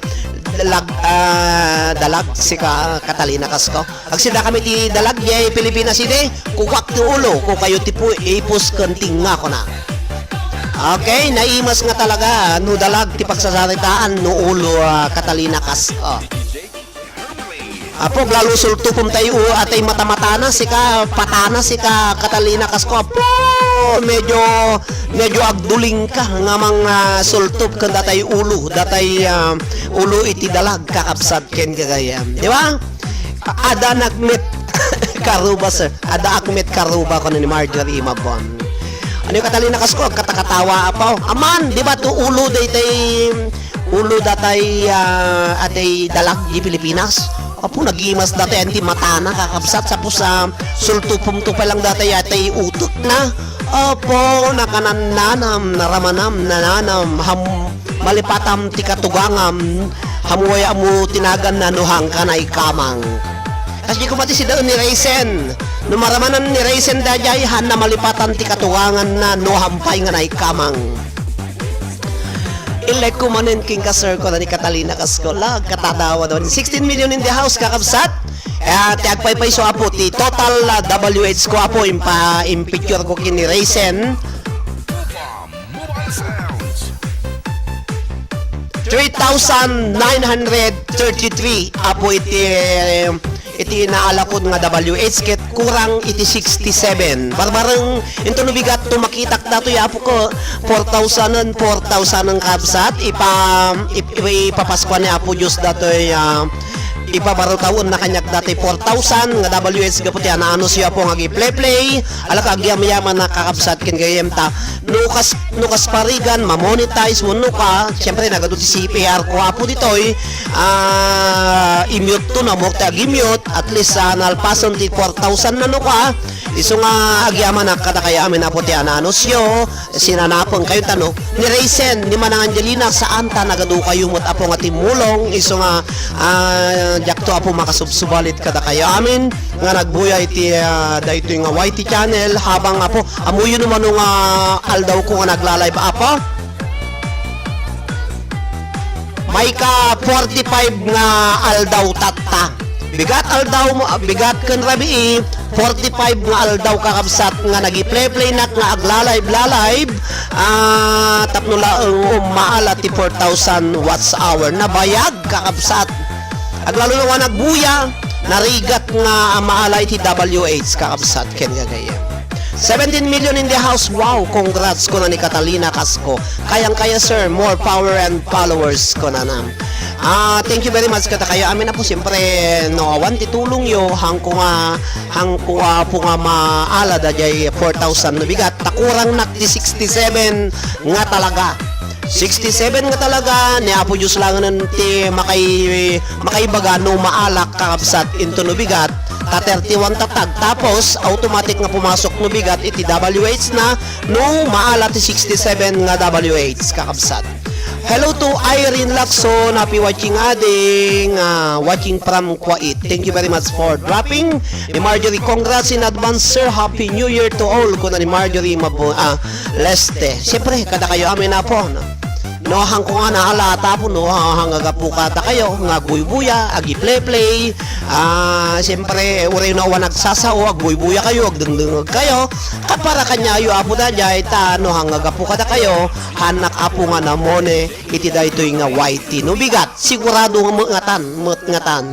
dalag, ah, dalag, sika Catalina Casco. Agsida kami ti dalag, jay Pilipinas idi, kukuak ti ulo, kukayo ti pu-, ipus ken tinga, kuna. Okay, naimas nga talaga, no dalag ti pagsasaritaan, no ulo, ah, Catalina Casco. Apo, lalo sultupom tay u-, atay mata-matana, sika, patana, sika, Catalina Casco. Apo, medyo, medyo agduling ka nga mang, ah, sultup ken datay ulo, datay, ah, ulo iti dalag, kakabsat ken gagayam. Di ba? Adda nagmet karuba, sir. Adda akmet karuba, kuno ni Marjorie Mabon. Ano yung Catalina Casco? Agkatakatawa, apo. Aman, di ba, to ulo, daytay, ulo datay, ah, atay dalag di Pilipinas. Apo, nagimas datay, anti matana, kakabsat, sapos, ah, sultupom to pa lang datay, atay utok na. Apo, nakanannanam, naramanam, nananam, ham-, malipatam ti katugangam, hamuay ammo tinagan na no hangka naikamang. Kas di ko mati si daon ni Raisin. No maramanan ni Raisin dayjay, han na malipatan ti katugangan na no hampay nga naikamang. Ilek ko manen king ka, sir, ko na ni Catalina Casco. Lag, katadawa daw. Sixteen million in the house, kakabsat. Eh, ti agpaypayso, apo, ti total, ah, W H ko, apo, impa-, impicture ko kini Raisin. Three thousand nine hundred thirty-three, apo, iti, iti inaalakod nga W H ket kurang iti sixty-seven. Barbareng, into no bigat to makitak datoy, apo ko, four thousand, four thousand ang kabsat, ipa-, ip-, ipapaskuan ni Apo Dios datoy, ah, ipabarutawen na kaniak datoy four thousand nga W H gapu ti anaanus yo, apo, nga agi-play-play, alaka agyamayaman na kakabsat ken gayyem ta. No kas, no kas parigan, ma-monetize wenno ka, siyempre, nagadu ti C P R ko, apo, ditoy, ah, i-mute to, no, ammok ti agi-mute, at least, ah, nalpasen ti four thousand na no ka, isu nga agyamanak kadakayo amin, apo, ti anaanus yo, sinanapen kayo ta no, ni Raisin, ni Manang Angelina, saan ta nagadu kayo met, apo, nga timmulong, isu nga, ah, diakto, apo, makasubsubalit kadakayo amin, nga nagbuya iti, ah, daytoy nga Y T channel, habang, apo, ammoyo no mano nga aldaw ko nga nagla-live, apo? Maika forty-five nga aldaw tatta. Bigat aldaw mo, bigat ken rabii, forty-five nga aldaw, kakabsat, nga nagi-play-play nak nga agla-live-la-live, ah, tapno laeng ummaala ti four thousand watch hour. Nabayag, kakabsat. Aglalo na nga nagbuya, narigat nga maala iti W H, kakabsat, ken gagayyem. Seventeen million in the house. Wow, congrats, kuna ni Catalina Casco. Kayang-kaya, sir. More power and followers, kunana. Ah, thank you very much kadakayo amin, apo. Siyempre, no awan ti tulong yo, hangko nga, hangko, apo, nga maala dayjay four thousand no bigat. Ta kurang nak ti sixty-seven nga talaga. Sixty-seven nga talaga, ni Apo Dios langen ti makai-, makaibaga no maalak, kakabsat, into no bigat, ta thirty-one ta tag, tapos automatic nga pumasok no bigat iti W H na, no maala ti sixty-seven nga W H, kakabsat. Hello to Irene Lacson, happy watching, ading, ah, watching from Kuwait. Thank you very much for dropping. Ni Marjorie, congrats in advance, sir. Happy New Year to all. Kuna ni Marjorie, mabu-, ah, Leste. Siyempre, kada kayo amin, Apo, no? No, hangko nga naalata, Apo, no, hang agapu kada kayo, nga agbuybuya, agipleplay. Ah, siyempre, uray no awan nagsasao, agbuybuya kayo, agdengdengeg kayo. Kat para kanyayo, Apo, daydiay, ta, no, hang agapu kada kayo, hanak, Apo, nga namone, iti daytoy nga Y T. No, bigat, sigurado nga met ngatan, met ngatan.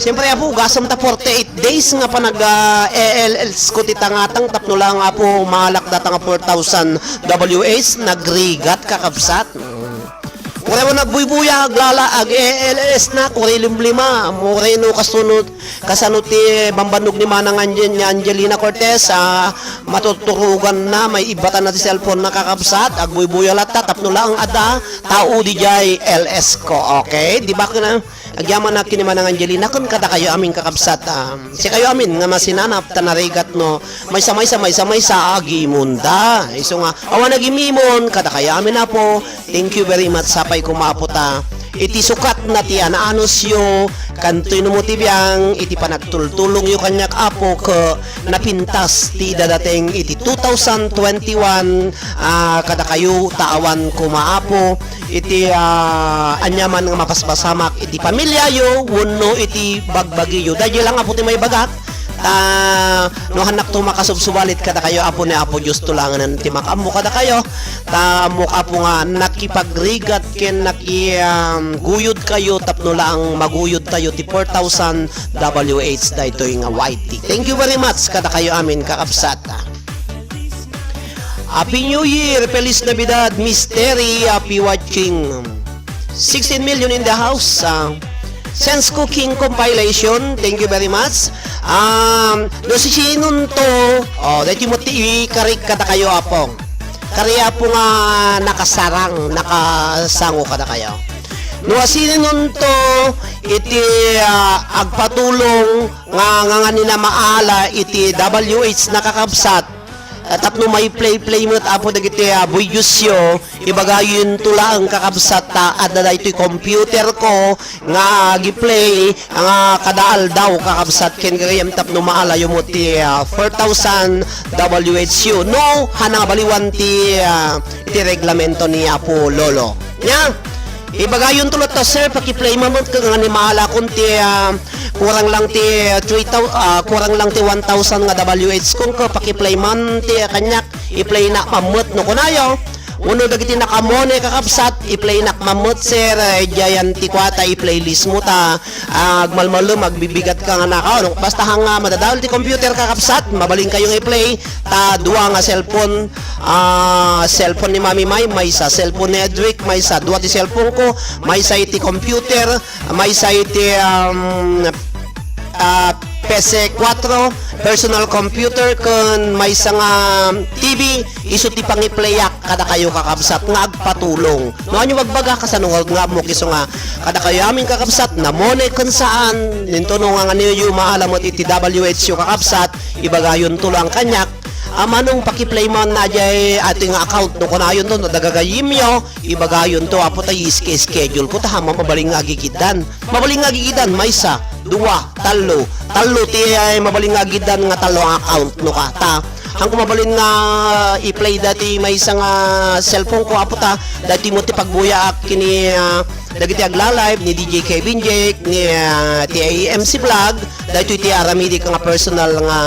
Siyempre, Apo, ugasem ta forty-eight days nga panag, ah, A L S ko ti tangatang tapno lang, Apo, maalak data nga four thousand W H, nagrigat, kakabsat. Uray awan nagbuybuya, aglala, ag-A L S na, uray limlima, uray no kasunod, kasano ti bambannog ni Manang Angel-, ni Angelina Cortez, ah, matuturugan na, may ibatan na ti cellphone na, kakabsat, agbuybuya latta, tapno lang adda, tao di jay L S ko, okay? Di ba na? Agyamanak ken ni Manang Angelina, ken kadakayo amin, kakabsat, ah, sikayo amin nga masinanap ta narigat no maysa, maysa, maysa, maysa agimunda. Isu nga, awan agimimon, kadakayo amin, Apo. Thank you very much, sapay koma, Apo, ta iti sukat na ti anaanusyo, kantoy no mo ti biang, iti panagtultulongyo kaniak, Apo, ke napintas ti idadateng iti two thousand twenty-one, ah, kadakayo, ta awan koma, Apo, iti, ah, aniaman nga mapaspasamak iti pamiliayo wenno iti bagbagiyo. Daydiay lang, Apo, ti maibagak. Ta, no, hannak to makasubsubalit kadakayo, Apo, ni Apo Dios to langen ti makaammo kadakayo. Ta, ammok, Apo, nga nakipagrigat ken naki-, um, guyod kayo tapno lang maguyod tayo ti four thousand W H daytoy nga Y T. Thank you very much kadakayo amin, kakabsat. Happy New Year! Feliz Navidad, Miss Terry! Happy watching! Sixteen million in the house. Ah, Sense Cooking Compilation. Thank you very much. Um, no, si sinunto, oh, dati mo ti ikarik kadakayo, Apo. Kari, Apo, nga nakasarang, nakasango kadakayo. No, sinunto, iti, ah, agpatulong nga, nga, nga nina maala iti W H na, kakabsat. Ah, tapno may play-play met, Apo, dagiti, ah, buydosyo, ibagayonto laeng, kakabsat, ta adda daytoy computer ko nga agi-play nga kada aldaw, kakabsat, ken gayam tapno maalayo met ti, ah, four thousand W H U. No, hanang baliwan ti, ah, ti reglamento ni Apo Lolo. Nya, ibagayonto latta, sir, paki-play man met ken nga ni maalakon ti, ah, kurang lang ti three thousand, ah, kurang lang ti one thousand nga W H kon ko paki-play man ti, ah, kaniak, i-play na man met no kunayo. Wenno dagiti nakamone, kakabsat, i-play nak man met, sir, eh, diayan ti kuata, i-playlist mo ta, ah, agmalmalem, agbibigat ka nga naka-, ano, basta hanga madadael ti computer, kakabsat, mabalin kayo nga i-play, ta dua nga cellphone, ah, cellphone ni Mami May, maysa cellphone ni Edric, maysa, dua ti cellphone ko, maysa iti computer, maysa iti, um, ah, P C four, personal computer, ken maysa nga T V, isu ti pangiplayak kadakayo, kakabsat, nga agpatulong. No, ania bagbaga, kasano nga, nga ammok isu nga kadakayo amin, kakabsat, namone ken saan, ninto no nga, nga niyo maala met iti W H U, kakabsat, ibagayonto lang kaniak, a, manong pakiplay man na jay ati nga account no kunayonto, no dagagayimyo, ibagayonto, Apo, ta i-ske-schedule ko, ta hama mabalin nga agigidan. Mabalin nga agigidan, maysa, dua, tallo. Tallo ti, ay, mabalin nga agigidan nga tallo nga account no ka. Ta, hangko mabalin nga i-play dati maysa nga cellphone ko, Apo, ta, dati mo ti pagbuyaak kini, ah, dagiti agla-live ni D J Kevin Jake, ni, ah, ti A M C Vlog, daytoy ti aramidek nga personal nga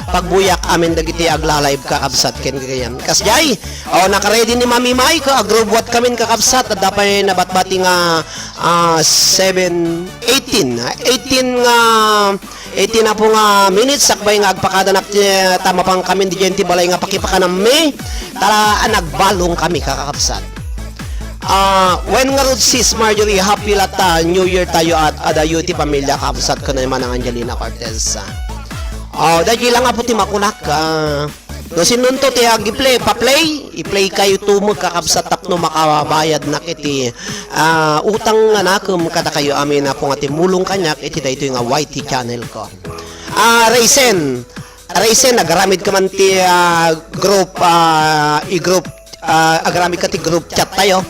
pagbuyak amin dagiti agla-live, kakabsat, ken gayam. Kasjay, o, naka-ready ni Mami Mike, agrobwat kamin, kakabsat, adda pay nabatbati nga, ah, seven eighteen, ah, eighteen nga, eighteen na po nga minutes, sakbay nga agpakadanak ti, ta mapan kamin didiay ti balay nga pakipakanammi, ta, ah, nagbalong kami, kakabsat. Ah, wen ngarud, Sis Marjorie, happy latta, New Year tayo at adayo ti pamilya, kabsat, ken ni Manang Angelina Cortez. Ah, daydi lang, Apo, ti makunak, ah, No sinonto ti agi-play, pa-play, i-play kayo tumek, kakabsat, tapno makabayadnak iti, ah, utang nga nakem kadakayo amin, Apo, nga timmulong kaniak iti daytoy nga Y T channel ko. Ah, Raisin, Raisin, agaramid ka man ti, ah, group, ah, i-group, ah, agaramid ka ti group chat tayo.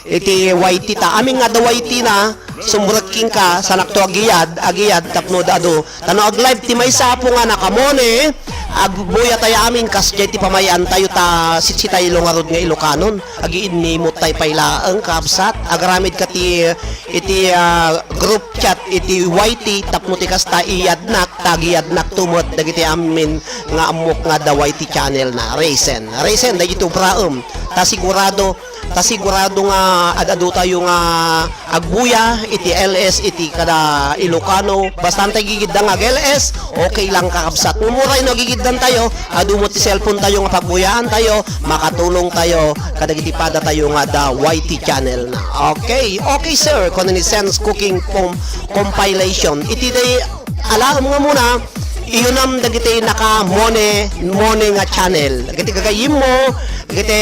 Iti Y T ta. Amin nga adda Y T na, sumrekking ka, sanakto agiyad, agiyad, tapno da adu. Tano ag-live ti maysa, Apo, nga nakamone, agbuya tayo amin, kasdiay ti pamayan tayo ta, sitsi tayo ngarud nga Ilokanon. Agiinnimot tayo pay laeng, kabsat. Agaramid ka ti, iti, ah, group chat, iti Y T, tapno ti kasta, iyadnak, ta agiyadnak tumet, dagiti amin nga ammok nga adda Y T channel na. Raisin. Raisin, dagiti ubraem. Ta sigurado, Ta sigurado nga ad-adu tayo nga agbuya iti L S iti kada Ilocano. Basta antay gigidda nga ag-L S, okay lang, kakabsat. Ngem uray no agigiddan tayo, adu met ti cellphone tayo nga pagbuyaan tayo, makatulong tayo kadagiti pada tayo nga adda Y T channel na. Okay, okay sir, kuno ni Sense Cooking Com-, Compilation. Iti day alaem nga muna, iyunam dagiti naka-mone, mone nga channel. Dagiti gagayyemmo, dagiti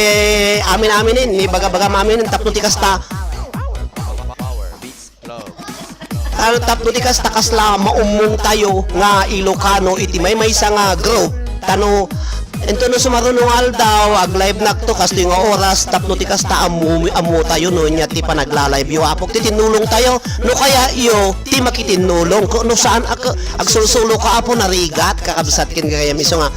amin-aminen, ni baga-bagam aminen, tapno ti kasta. Tano tapno ti kasta kasla maummong tayo nga Ilocano iti maymaysa nga group. Tano, ento no sumaruno nga aldaw, ag-live nakto, kastoy nga oras, tapno ti kasta ammo, ammo tayo, no, nya ti panagla-live yo. Apok ti tinulong tayo, no kaya yo, ti makitinnulong. Ko-, no saan ak-, agsulsulo ka, Apo, narigat, kakabsat ken gagayam. Isu nga,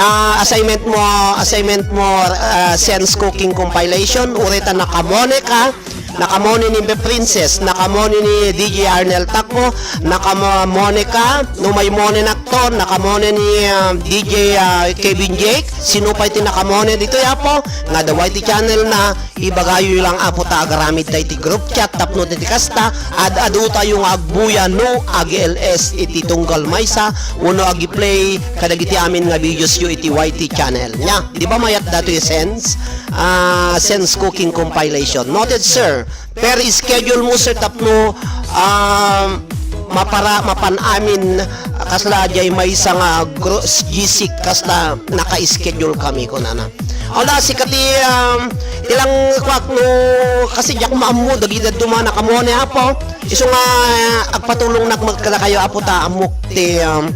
ah, assignment mo, assignment mo, ah, Sense Cooking Compilation, uray ta nakamone ka, nakamone ni Princess, nakamone ni D J Arnel Taco, nakamone ka, no may mone nakto, nakamone ni, ah, D J, ah, Kevin Jake, sino pay ti nakamone ditoy, Apo, nga adda Y T channel na, Ibagayo lang, Apo, ta agaramid tayo ti group chat tapno ti kasta, ad-adu tayo nga agbuya no agi-L S iti tunggal maysa wenno agi-play kadagiti amin nga videos yo iti Y T channel. Nya, di ba mayat datoy Sense? Ah, Sense Cooking Compilation. Noted, sir. Per schedule mo, sir, tapno, ah, mapara-, mapan amin, kasla diay maysa nga gro-, gisik, kasla naka-schedule kami, kunana. Ala, sika ti, um, ti lang kuak no, kasi diak maammo, dagiti dadduma, nakamone, Apo. Isu nga, agpatulongnak met kadakayo, Apo, ta ammok ti, um,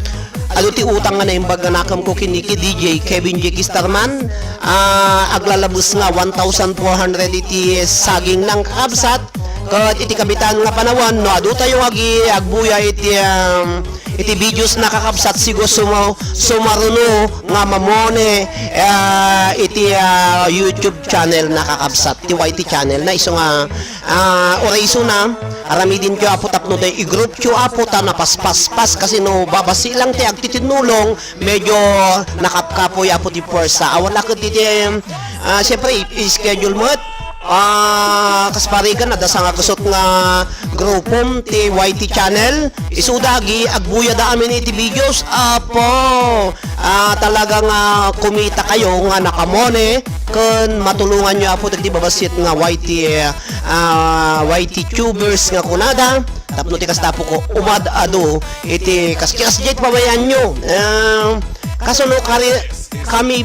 adu ti utang nga naimbag nga nakemko ken ni D J Kevin Jake Starman. Ah, aglalabes nga one thousand four hundred iti saging na, kakabsat. Ket iti kabitan nga panawen, no, adu tayo nga agi-, agbuya iti, um, iti videos na, kakabsat, sigo sumo-, sumaruno nga mamone, ah, iti, ah, YouTube channel na, kakabsat, ti Y T channel na, isu nga, ah, uray isuna, aramidentayo, Apo, tapno tayo i-group yo, Apo, ta napaspaspas, kasi no babasi lang ti agtitinnulong, medyo nakapkapoy, Apo, ti puwersa. Awan la ket iti, ah, siyempre, i-, i-schedule met. Ah, kas parigan, adda sangagusot nga grupom ti Y T channel. Isuda agi, agbuyada amin iti videos. Apo, ah, talaga nga kumita kayo nga nakamone ken matulongan yo, Apo, dagiti babassit nga Y T, ah, Y T tubers nga kunada. Tapno ti kasta, Apo ko, umad-adu iti kas-, kasdiay ti pamayanyo. Ah, kasuno kari-, kami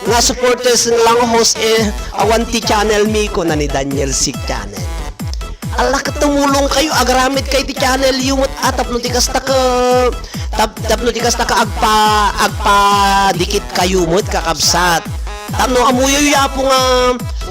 nga supporters lang host, eh, awan ti channel mi, kuna ni Daniel Sig Channel. Ala, ket tumulong kayo, agaramid kayo ti channel yo met, ah, tapno ti kasta ka, tap-, tapno ti kasta ka agpa-, agpadikit kayo met, kakabsat. Tapno ammoyo, Apo, nga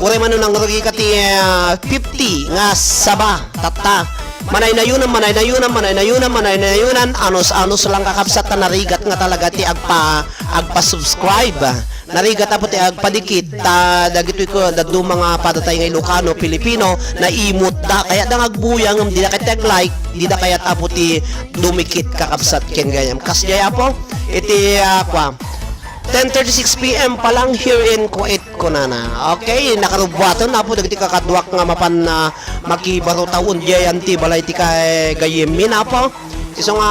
uray man no nangrugi ka ti, ah, fifty nga saba, tatta. Manaynayonan, manaynayonan, manaynayonan, manaynayonan, anus-anus lang, kakabsat, ta narigat nga talaga ti agpa-, agpa-subscribe. Narigat, Apo, ti agpadikit, ta dagitoy ko, dadduma nga padatay nga Ilocano, Pilipino, naimut da, kayat da nga agbuya, ngem dida kayat ti ag-like, dida kayat, Apo, ti dumikit, kakabsat, ken gayam. Kasdiay, Apo, iti, ah, kua, ten thirty-six P M pa lang here in Kuwait, kunana. Okay, nakarubbuaten, Apo, dagiti kakaduak nga mapan, ah, makibarutaw diay ti balay ti kay gayyemmi, Apo. Isu nga,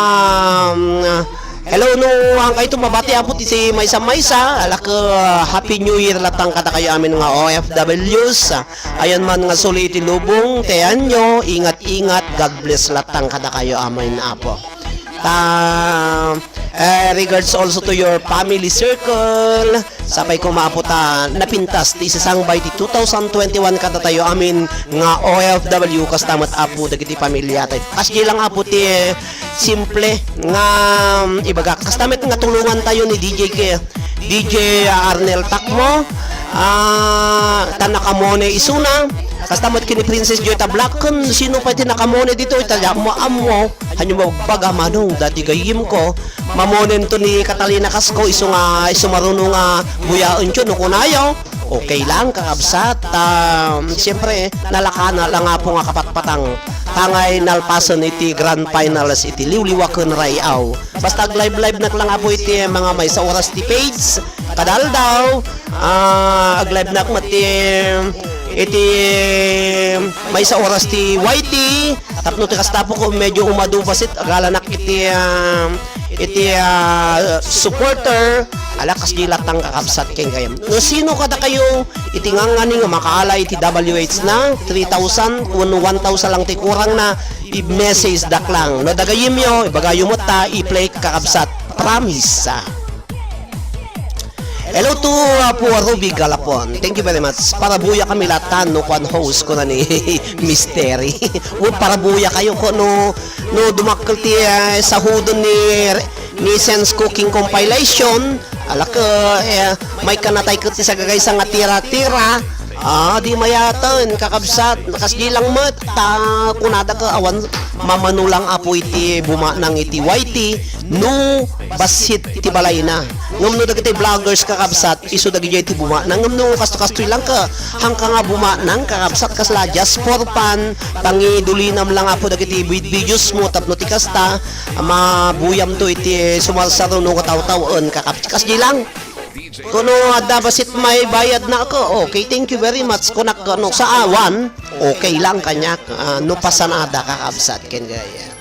um, hello, no, ang kayo mabati, Apo, ti si maysa-maysa, alak, uh, Happy New Year latang kadakayo amin nga O F Ws. Ayan man nga suli iti lubong, tayanyo, ingat-ingat, God bless latang kadakayo amin, Apo. Ta, Eh, regards also to your family circle. Sapay koma, Apo, ta napintas ti isasangbay ti two thousand twenty-one kadatayo amin nga O F W, kasta met, Apo, dagiti pamiliatayo. Kasdi lang, Apo, ti, eh, simple nga, mm, ibagak. Kasta met nga tulongantayo ni D J ke-, D J Arnel Takmo, ah, ta nakamone isuna. Kasta met ken ni Princess Joy Tablaken, sino pay ti nakamone ditoy, ta ammo-ammo. Hanyo mabagbaga, Manong, dati gayyemko. Mamonento ni Catalina Casco, isu nga, isu maruno nga buyaenyo, no kunayo. Okay lang, kakabsat. Ta, siyempre, nalakana lang, Apo, nga kapatpatang. Tangay nalpasen iti grand finals iti Liwliwa ken Ray-aw. Basta ag-live-live nak lang, Apo, iti mga maysa oras ti page. Kadaldaw, ah, ag-live nak met ti, iti maysa oras ti Y T. Tapno ti kasta, Apo, ko medyo umadu basit, agalanak iti, ah, iti, ah, supporter, ala, kasdi latang, kakabsat, ken gayam. No sino kadakayo iti nganngani nga makaala iti W H na, three thousand, wenno one thousand lang ti kurangna, i-message dak lang. No dagayemyo, ibagayo met ta, i-play, kakabsat. Promise, ah. Hello to, uh, Apo Ruby Galapon. Thank you very much. Parabuya kami latta no kuan host, kuna ni Misteri. O, parabuya kayo ko no, no dumakkel ti, uh, sahuden ni, ni Sense Cooking Compilation. Alak, uh, eh, may kanatay ket ti sagagaysa nga tira-tira. Ah, di mayaten, kakabsat, kasdi lang met, ta kunada ka awan mamano lang, Apo, iti bumanang iti Y T, no bassit ti balayna. Ngem no dagiti vloggers, kakabsat, isu dagidiay ti bumanang. Ngem no kasto-kastoy lang ka, hangka nga bumanang, kakabsat, kasla just for fun, pangidulinam lang, Apo, dagiti vid-, videos mo, tapno ti kasta, mabuyamto iti sumarsaruno nga tawtawen, kakabsat, kasdi lang. Kuno adda bassit maibayadna ako. Okay, thank you very much. Kunak no saan, okay lang kaniak, ah, no pasanada, kakabsat, ken gaya.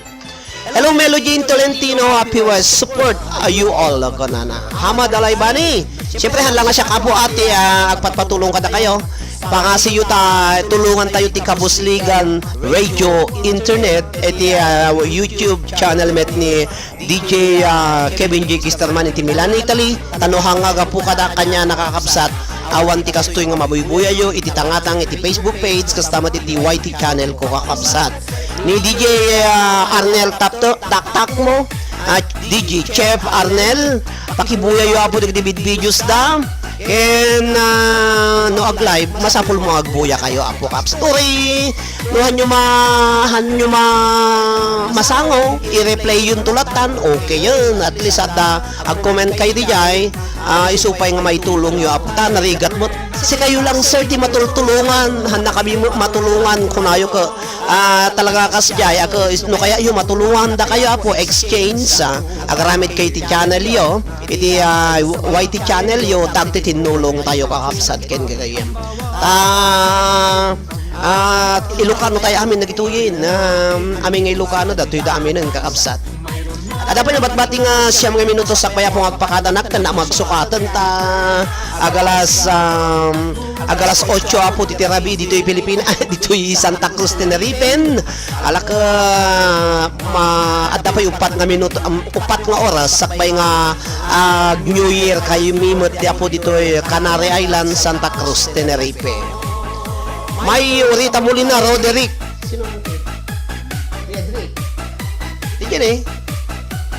Hello, Melo Jean Tolentino, Happy West, support, ah, you all, kunana. Hamad Alaybani. Siyempre, han lang nga siak, Apo, ati, ah, agpatpatulong kadakayo. Pangasiyo ta, tulongantayo ti Kabusligan Radio Internet, iti, ah, YouTube channel met ni D J, ah, Kevin J Kisterman iti Milan, Italy. Ta no hangagapu kada kaniana, kakabsat, awan ti kastoy nga mabuybuyayo iti tangatang iti Facebook page, kasta met iti Y T channel ko, kakabsat. Ni D J, ah, Arnel Tapto, Taktakmo, at D J Chef Arnel, pakibuyayo, Apo, dagiti vid-, videos da. Ken, ah, no ag-live, masapul mo agbuya kayo, Apo Kaps. Uray, no hanyo ma-, hanyo ma-, masango, i-reply yun tulatan, okay yun. At least at, ah, ag-comment kayo di jay, ah, isu pay nga maitulong yo, Apo. Ta, narigat mo. Sikayo lang, sir, ti matultulungan. Hanna kami mo-, matulungan, kunayo ka. Ah, talaga kas jay, ako, is-, no kaya yo matulungan da kayo, Apo, exchange, ah, agaramid kayo ti channel yo. Iti, ah, Y T channel yo, tagtitinnulong tayo kakabsat ken gagayyem. Ta, ah, Ilocano tayo amin nagituyin. Um, amin nga Ilocano, datoy da aminen kakabsat. Adda pay nabatbati nga siyam nga minuto sakbay, Apo, nga agpakadanak, ken na magsukaten ta agalas, um, agalas otso, Apo, ti rabii ditoy Pilipinas, ditoy Santa Cruz, Tenerife. Alak, ah, ma-, adda pay uppat nga minuto, um, uppat nga oras sakbay nga, ah, New Year kaymi met ti Apo ditoy Canary Island, Santa Cruz, Tenerife. May urita muli na, Roderick. Sino man ti? Roderick. Di dyan eh.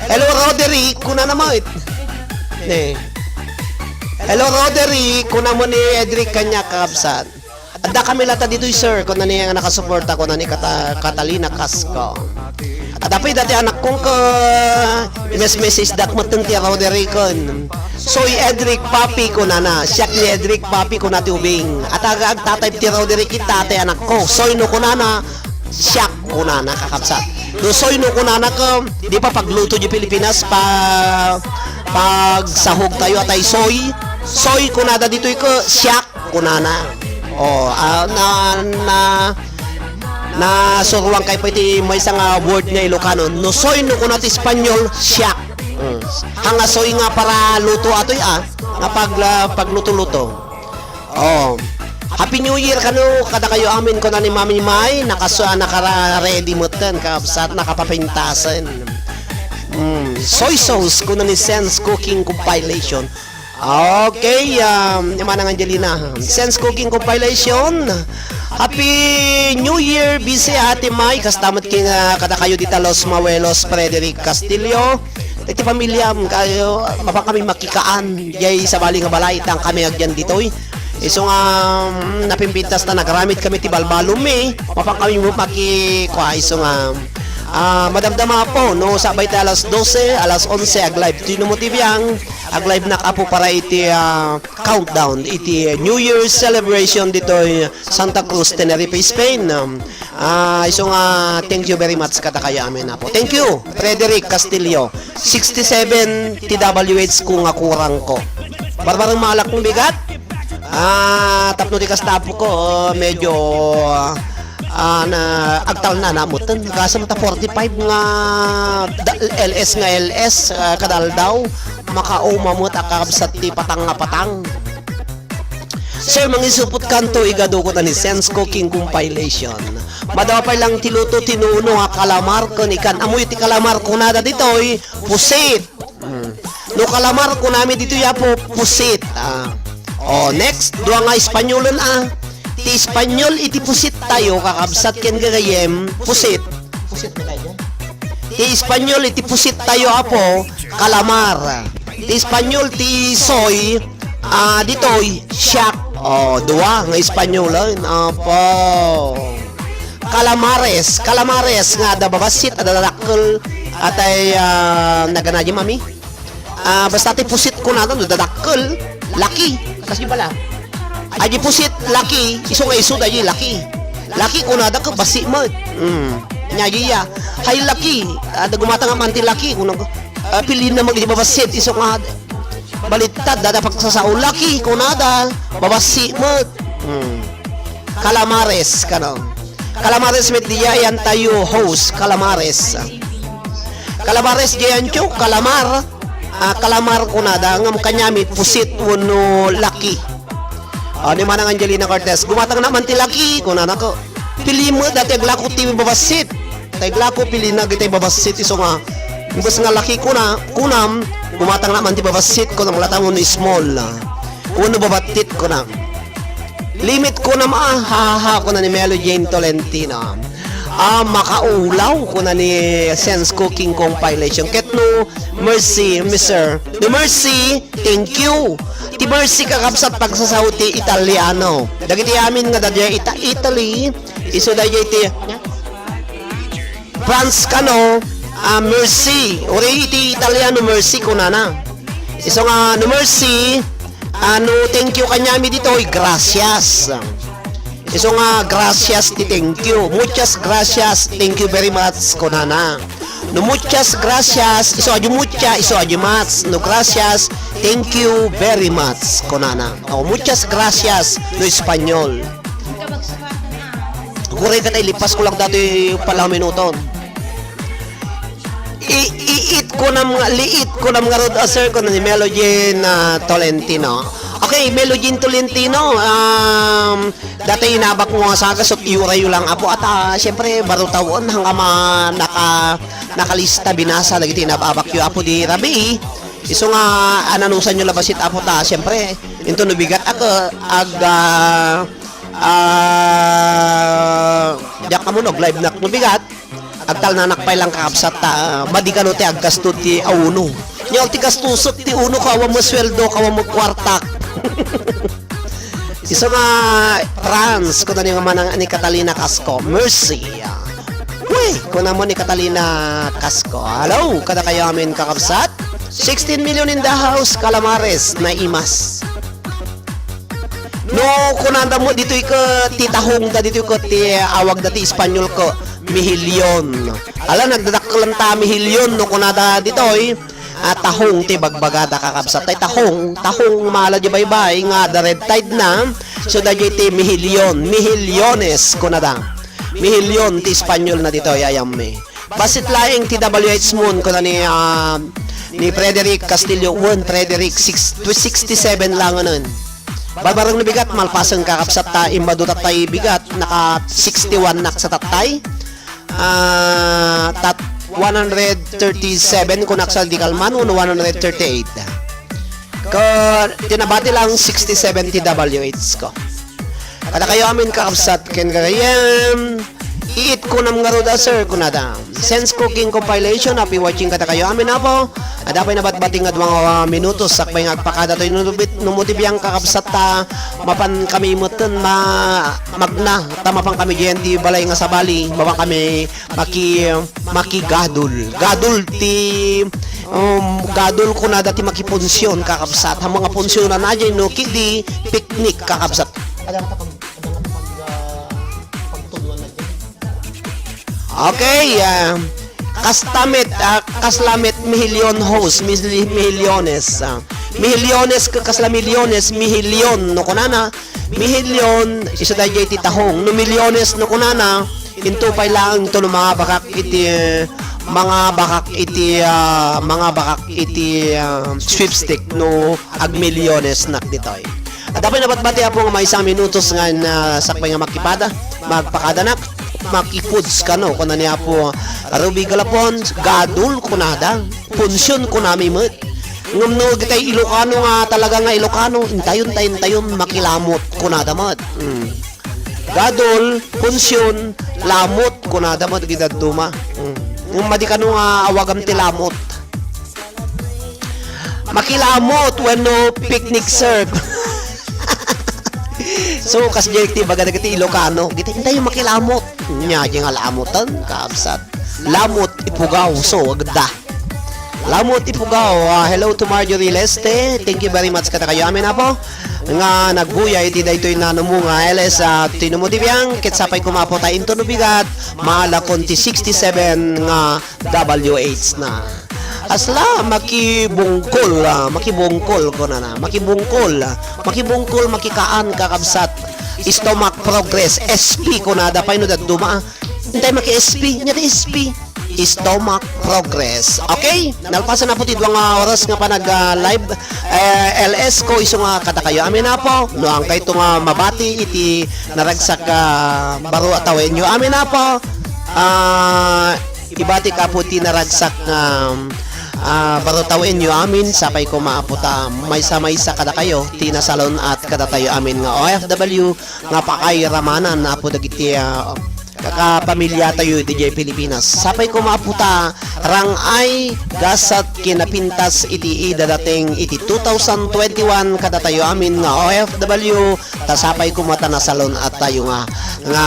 Hello, Roderick. Kuna na mo it. Ne. Hello, Roderick. Kuna mo ni Edric kanya, kakabsat. Adda kami lata ditoy, sir, kuna ni nga nakasuporta, kuna ni Kata-, Catalina Casco. Adda pay dati anak kong ka, mes-, message dak metten ti Roderickon. Soy Edric Papi, kunana. Siak ni Edric Papi, kuna ti ubing. At aga agtatayp ti Roderick, ita ti anak ko. Soy no kunana, siak kunana, kakabsat. No soy no kunana ka, di pa pagluto di Pilipinas, pa, pagsahog tayo atay soy. Soy kunada ditoy ka, siak kunana. Oh, ah, na, na, nasuruan kay pa iti maysa nga word nga Ilocano. No soy no kuna ti Espanyol, siak. Mm. Hanga soy nga para luto atoy, ah, nga pag-, ah, pagluto-luto. Oh. Happy New Year kano kadakayo amin, kuna ni Mami May, nakasu-, nakara-ready metten, kabsat, nakapapintasen. Mm, soy sauce, kuna ni Sense Cooking Compilation. Okay, um, ni Manang Angelina. Sense Cooking Compilation. Happy New Year, busy Ate May. Kasta met ken, ah, kadakayo dita Los Mabuelos, Frederick Castillo. Iti pamiliam, kayo, mapan kami makikaan. Jay sabali nga balay, itang kami agyan ditoy. Isu nga, mm, napimpintas ta nagaramid kami ti balbalom mi. Mapan kami maki-, kua, isu nga, ah, madamdama po, no, sabay ta alas dose, alas onse, ag-live ti Numo T V ang, ag-live nak apo para iti, ah, countdown, iti New Year's celebration ditoy Santa Cruz, Tenerife, Spain. Um, ah, isu nga, thank you very much kadakayo amin, apo. Thank you, Frederick Castillo. Sixty-seven T W H ko nga kurang ko. Barbareng malak ng bigat. Ah, tapno di kasta po ko, medyo, ah, na, agtalna na mo ten. Gasam ta forty-five nga da, L S nga L S, ah, kadaldaw. Makauma mo ta kabsat ti patang nga patang. Sir, mangisupot kanto igado ko na ni Sense Cooking Compilation. Madawa pay lang ti luto ti nuno nga kalamar ken ikan. Amoy ti kalamar kunada ditoy, pusit. Mm. No kalamar kunami ditoy, apo, pusit. Ah. Oh, next, dua nga Espanyolen, ah. Ti Espanyol iti pusit tayo, kakabsat ken gagayem, pusit. Pusit na tayo. Ti Espanyol iti pusit tayo, apo, kalamar. Ti Espanyol ti soy, ah, ditoy, siak. Oh, dua nga Espanyolen, apo. Calamares, calamares nga adda babassit, adda dakkel, atay, ah, naganaji mami. Ah, basta ti pusit kunada, no dadakkel, laki. Kas di bala. Aji pusit, laki. Isu nga isu, daji laki. Laki kunada ket bassi met. Hmm. Nya, aji ya. Hay laki. Adda gumatang man ti laki, kunada. Ah, pilin na mag-, di babassit, isu nga balittad, dada pagsasao. Laki kunada, babassi met. Hmm. Calamares, kano. Calamares met diya, yan tayo, host, calamares. Calamares diyan, tiyo, kalamar. Ah, kalamar kunada, ngem kaniami, pusit wenno laki. Ah, ni Manang Angelina Cortez, gumatang na man ti laki, kunana ko. Pili met, dati aglako ti babassit. Tay glako, pili na, gitay babassit, isu nga. Imbes nga laki kuna, kunam, gumatang na man ti babassit, kunam, lata mo no small. Wenno babattit, kunam. Limit ko na ma-, ha, ha, kuna ni Melo Jane Tolentino. Ah, makaulaw, kuna ni Sense Cooking Compilation. Ket no Mercy, Mister. No Mercy, thank you. Ti Mercy kakabsat pagsasao ti Italiano. Dagiti amin nga dadiay ita-, Italy, isu daydiay ti France kano, ah, mercy. Uray iti Italiano, mercy kunana. Isu nga, no mercy, ah, no thank you kaniami ditoy, gracias. Isu nga, gracias ti thank you. Muchas gracias, thank you very much, kunana. No muchas gracias, isu adu mucha, isu adu much. No gracias, thank you very much, kunana. O, muchas gracias, no Espanyol. Uray ket ay lipas ko lang dati pala minuton. I, iit ko nam nga, liit ko nam nga road, ah, sir, ko ni Melogene, ah, Tolentino. Okay, Melogene Tolentino, um, dati inabak mo nga sagas, so iuray yo lang, apo, at, ah, siyempre, baro tawen, hanggang ma-, naka-, nakalista, binasa, dagiti inabak yo, apo, di rabii. Isu nga, ananusan yo labasit, apo, ta, siyempre, into no bigat, ak-, ag-, ah, Ah, diak ammo no ag-live nak no bigat. Agtalnanak pay lang kakabsat ta, ah, madi kano ti aggasto ti a uno. Nya ti gastusek ti uno ko, awan mo sweldo, awan mo kuartak. Isu nga France, kuna ni nga manang ni Catalina Casco. Mercy. Uy, kuna mo ni Catalina Casco. Hello, kadakayo amin kakabsat. Sixteen million in the house, calamares, naimas. No, kunada mo, ditoy ket ti tahong da, ditoy ket ti awag da ti Espanyol ket mihilyon. Ala, nagdadakkelan ta mihilyon, no, kunada ditoy, ah, tahong ti bagbagada, kakabsat. Tay tahong, tahong mala di baybay nga the red tide na, so daydiay ti mihilyon, mihilyones, kunada. Mihilyon ti Espanyol na ditoy, ayam mi. Bassit laeng ti W H Moon, kuna ni, ah, ni Frederick Castillo, wen Frederick, six, sixty-seven langanen. Barbareng no bigat, malpasen kakabsat ta, immadu tattay bigat, naka sixty-one nak sa tattay. Ah, tat-, one hundred thirty-seven, kunak sa di kalman, uno one hundred thirty-eight. Ka, tinabati lang sixty-seven T W H ko. Kadakayo amin kakabsat ken gagayem, iit kunam ngarud a, sir, kunada. Sense Cooking Compilation, happy watching kadakayo amin, apo. Adda pay nabatbati nga dua nga minutos, sakbay nga agpakada toy no, no mo ti biang kakabsat ta, mapan kami metten ma-, magna, ta mapan kami diyan ti balay nga sabali, mapan kami maki-, makigadol. Gadol ti, um, gadol kunada ti makipunsion, kakabsat. Ha mga punsionan a diay no, kidi picnic, kakabsat. Adda nga ta pag-, adda nga ta pag-, ah, pagtulwan na diay. Okay, ah, kasta met, ah, kasla met Mihilyon host, Mihil-, Mihilyones, ah. Mihilyones, ka-, kasla milyones, Mihilyon, no kunana, Mihilyon, isu daydiay ti tahong. No milyones, no kunana, into pay laeng to no mangabakak iti, mangabakak iti, ah, mangabakak iti, ah, sweepstake no agmilyones nak ditoy. Adda pay nabatbati, apo, nga maysa a minutos nga, ah, sakbay nga makipada, magpakadanak, makipuds kano, kuna ni Apo Ruby Galapon, gadol kunada, punsion kunami met. Ngem no, itay Ilocano nga talaga nga Ilocano, intayon ta intayon, makilamot kunada met. Mm. Gadol, punsion, lamot kunada met, gidaduma. Mm. Ngem madi kano nga awagam ti lamot. Makilamot wenno picnic serve. So, kas diay ti baga dagiti Ilocano, giti, intayo makilamot. Nya, di nga lamotan, kabsat. Lamot, ipugaw, so, agda. Lamot, ipugaw. Ah, hello to Marjorie Leste. Thank you very much kadakayo amin, apo. Nga nagbuya iti daytoy nanumo nga L S, ah, tinumo ti biang, ket sapay koma, apo, ta intono bigat, maalakon ti sixty-seven nga W H na. Asla, makibungkol, ah, makibungkol, kunana. Makibungkol, ah, makibungkol, makikaan, kakabsat. Stomach Progress, S P, kunada pay no dadduma. Intay maki-S P, nya ti S P. Stomach Progress. Okay? Nalpasan na po ti dua nga oras nga panag, ah, live. Eh, L S ko, isu nga kadakayo amin, apo. No, ang kayto nga mabati iti naragsak, ah, baro a tawenyo amin, apo. Ah, Ibatik, Apo, ti naragsak nga, ah, baro tawenyo amin, sapay koma, Apo, ta maysa-maysa kadakayo ti nasalun-at kadatayo amin nga O F W nga pakairamanan, Apo, dagiti, ah, kakapamiliatayo idiay Pilipinas. Sapay koma, Apo, ta rang-ay gasat ken napintas iti idadating iti two thousand twenty-one kadatayo amin nga O F W, ta sapay koma ta nasalun-attayo nga, nga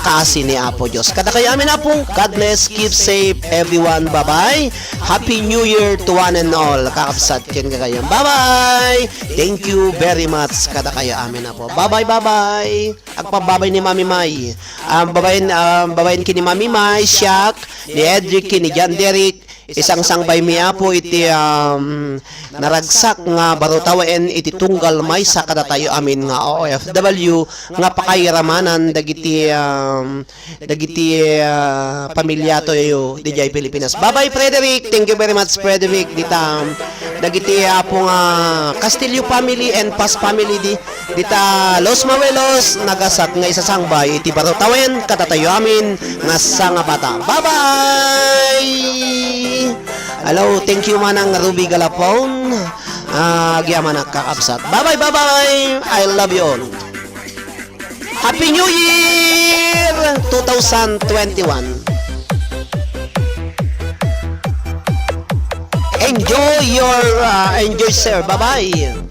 kaasi ni Apo Dios. Kadakayo amin, Apo, God bless, keep safe everyone. Bye-bye. Happy New Year to one and all. Kakabsat ken kakayo. Bye-bye. Thank you very much. Kadakayo amin, Apo. Bye-bye, bye-bye. Agpababay ni Mami May. Um, babayin, um, babayin ken ni Mami May, Shaq, ni Edric, ken ni John Derek. Isangsangbay mi, Apo, iti, um, naragsak nga baro tawen iti tunggal maysa kadatayo amin nga O F W nga pakairamanan dagiti, um, dagiti, ah, pamiliatayo didiay Pilipinas. Bye-bye, Frederick. Thank you very much, Frederick. Dita, um, dagiti, Apo, nga Castillo family and Paz family di Dita Los Mawelos, nagasat nga isasangbay iti baro tawen kadatayo amin nga sangabata. Bye-bye! Hello, thank you manang Ruby Galapon. Ah, agyamanak kakabsat. Bye-bye, bye-bye! I love you all. Happy New Year two thousand twenty-one. Enjoy your, ah, enjoy, sir. Bye-bye.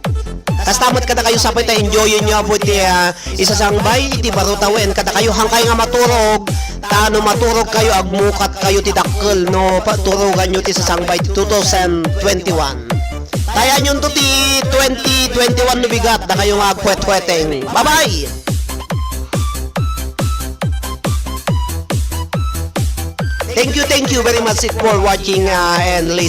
Kasta met kadakayo sapay ta enjoyennyo, Apo, iti, ah, isasangbay iti baro tawen kadakayo, hankay nga maturog, ta no maturogkayo, agmukatkayo ti dakkel no paturoganyo ti isasangbay ti two thousand twenty-one. Tayanyon to ti twenty twenty-one no bigat, dakayo nga agpuetpueteng. Bye-bye! Thank you, thank you very much for watching, uh, and listening.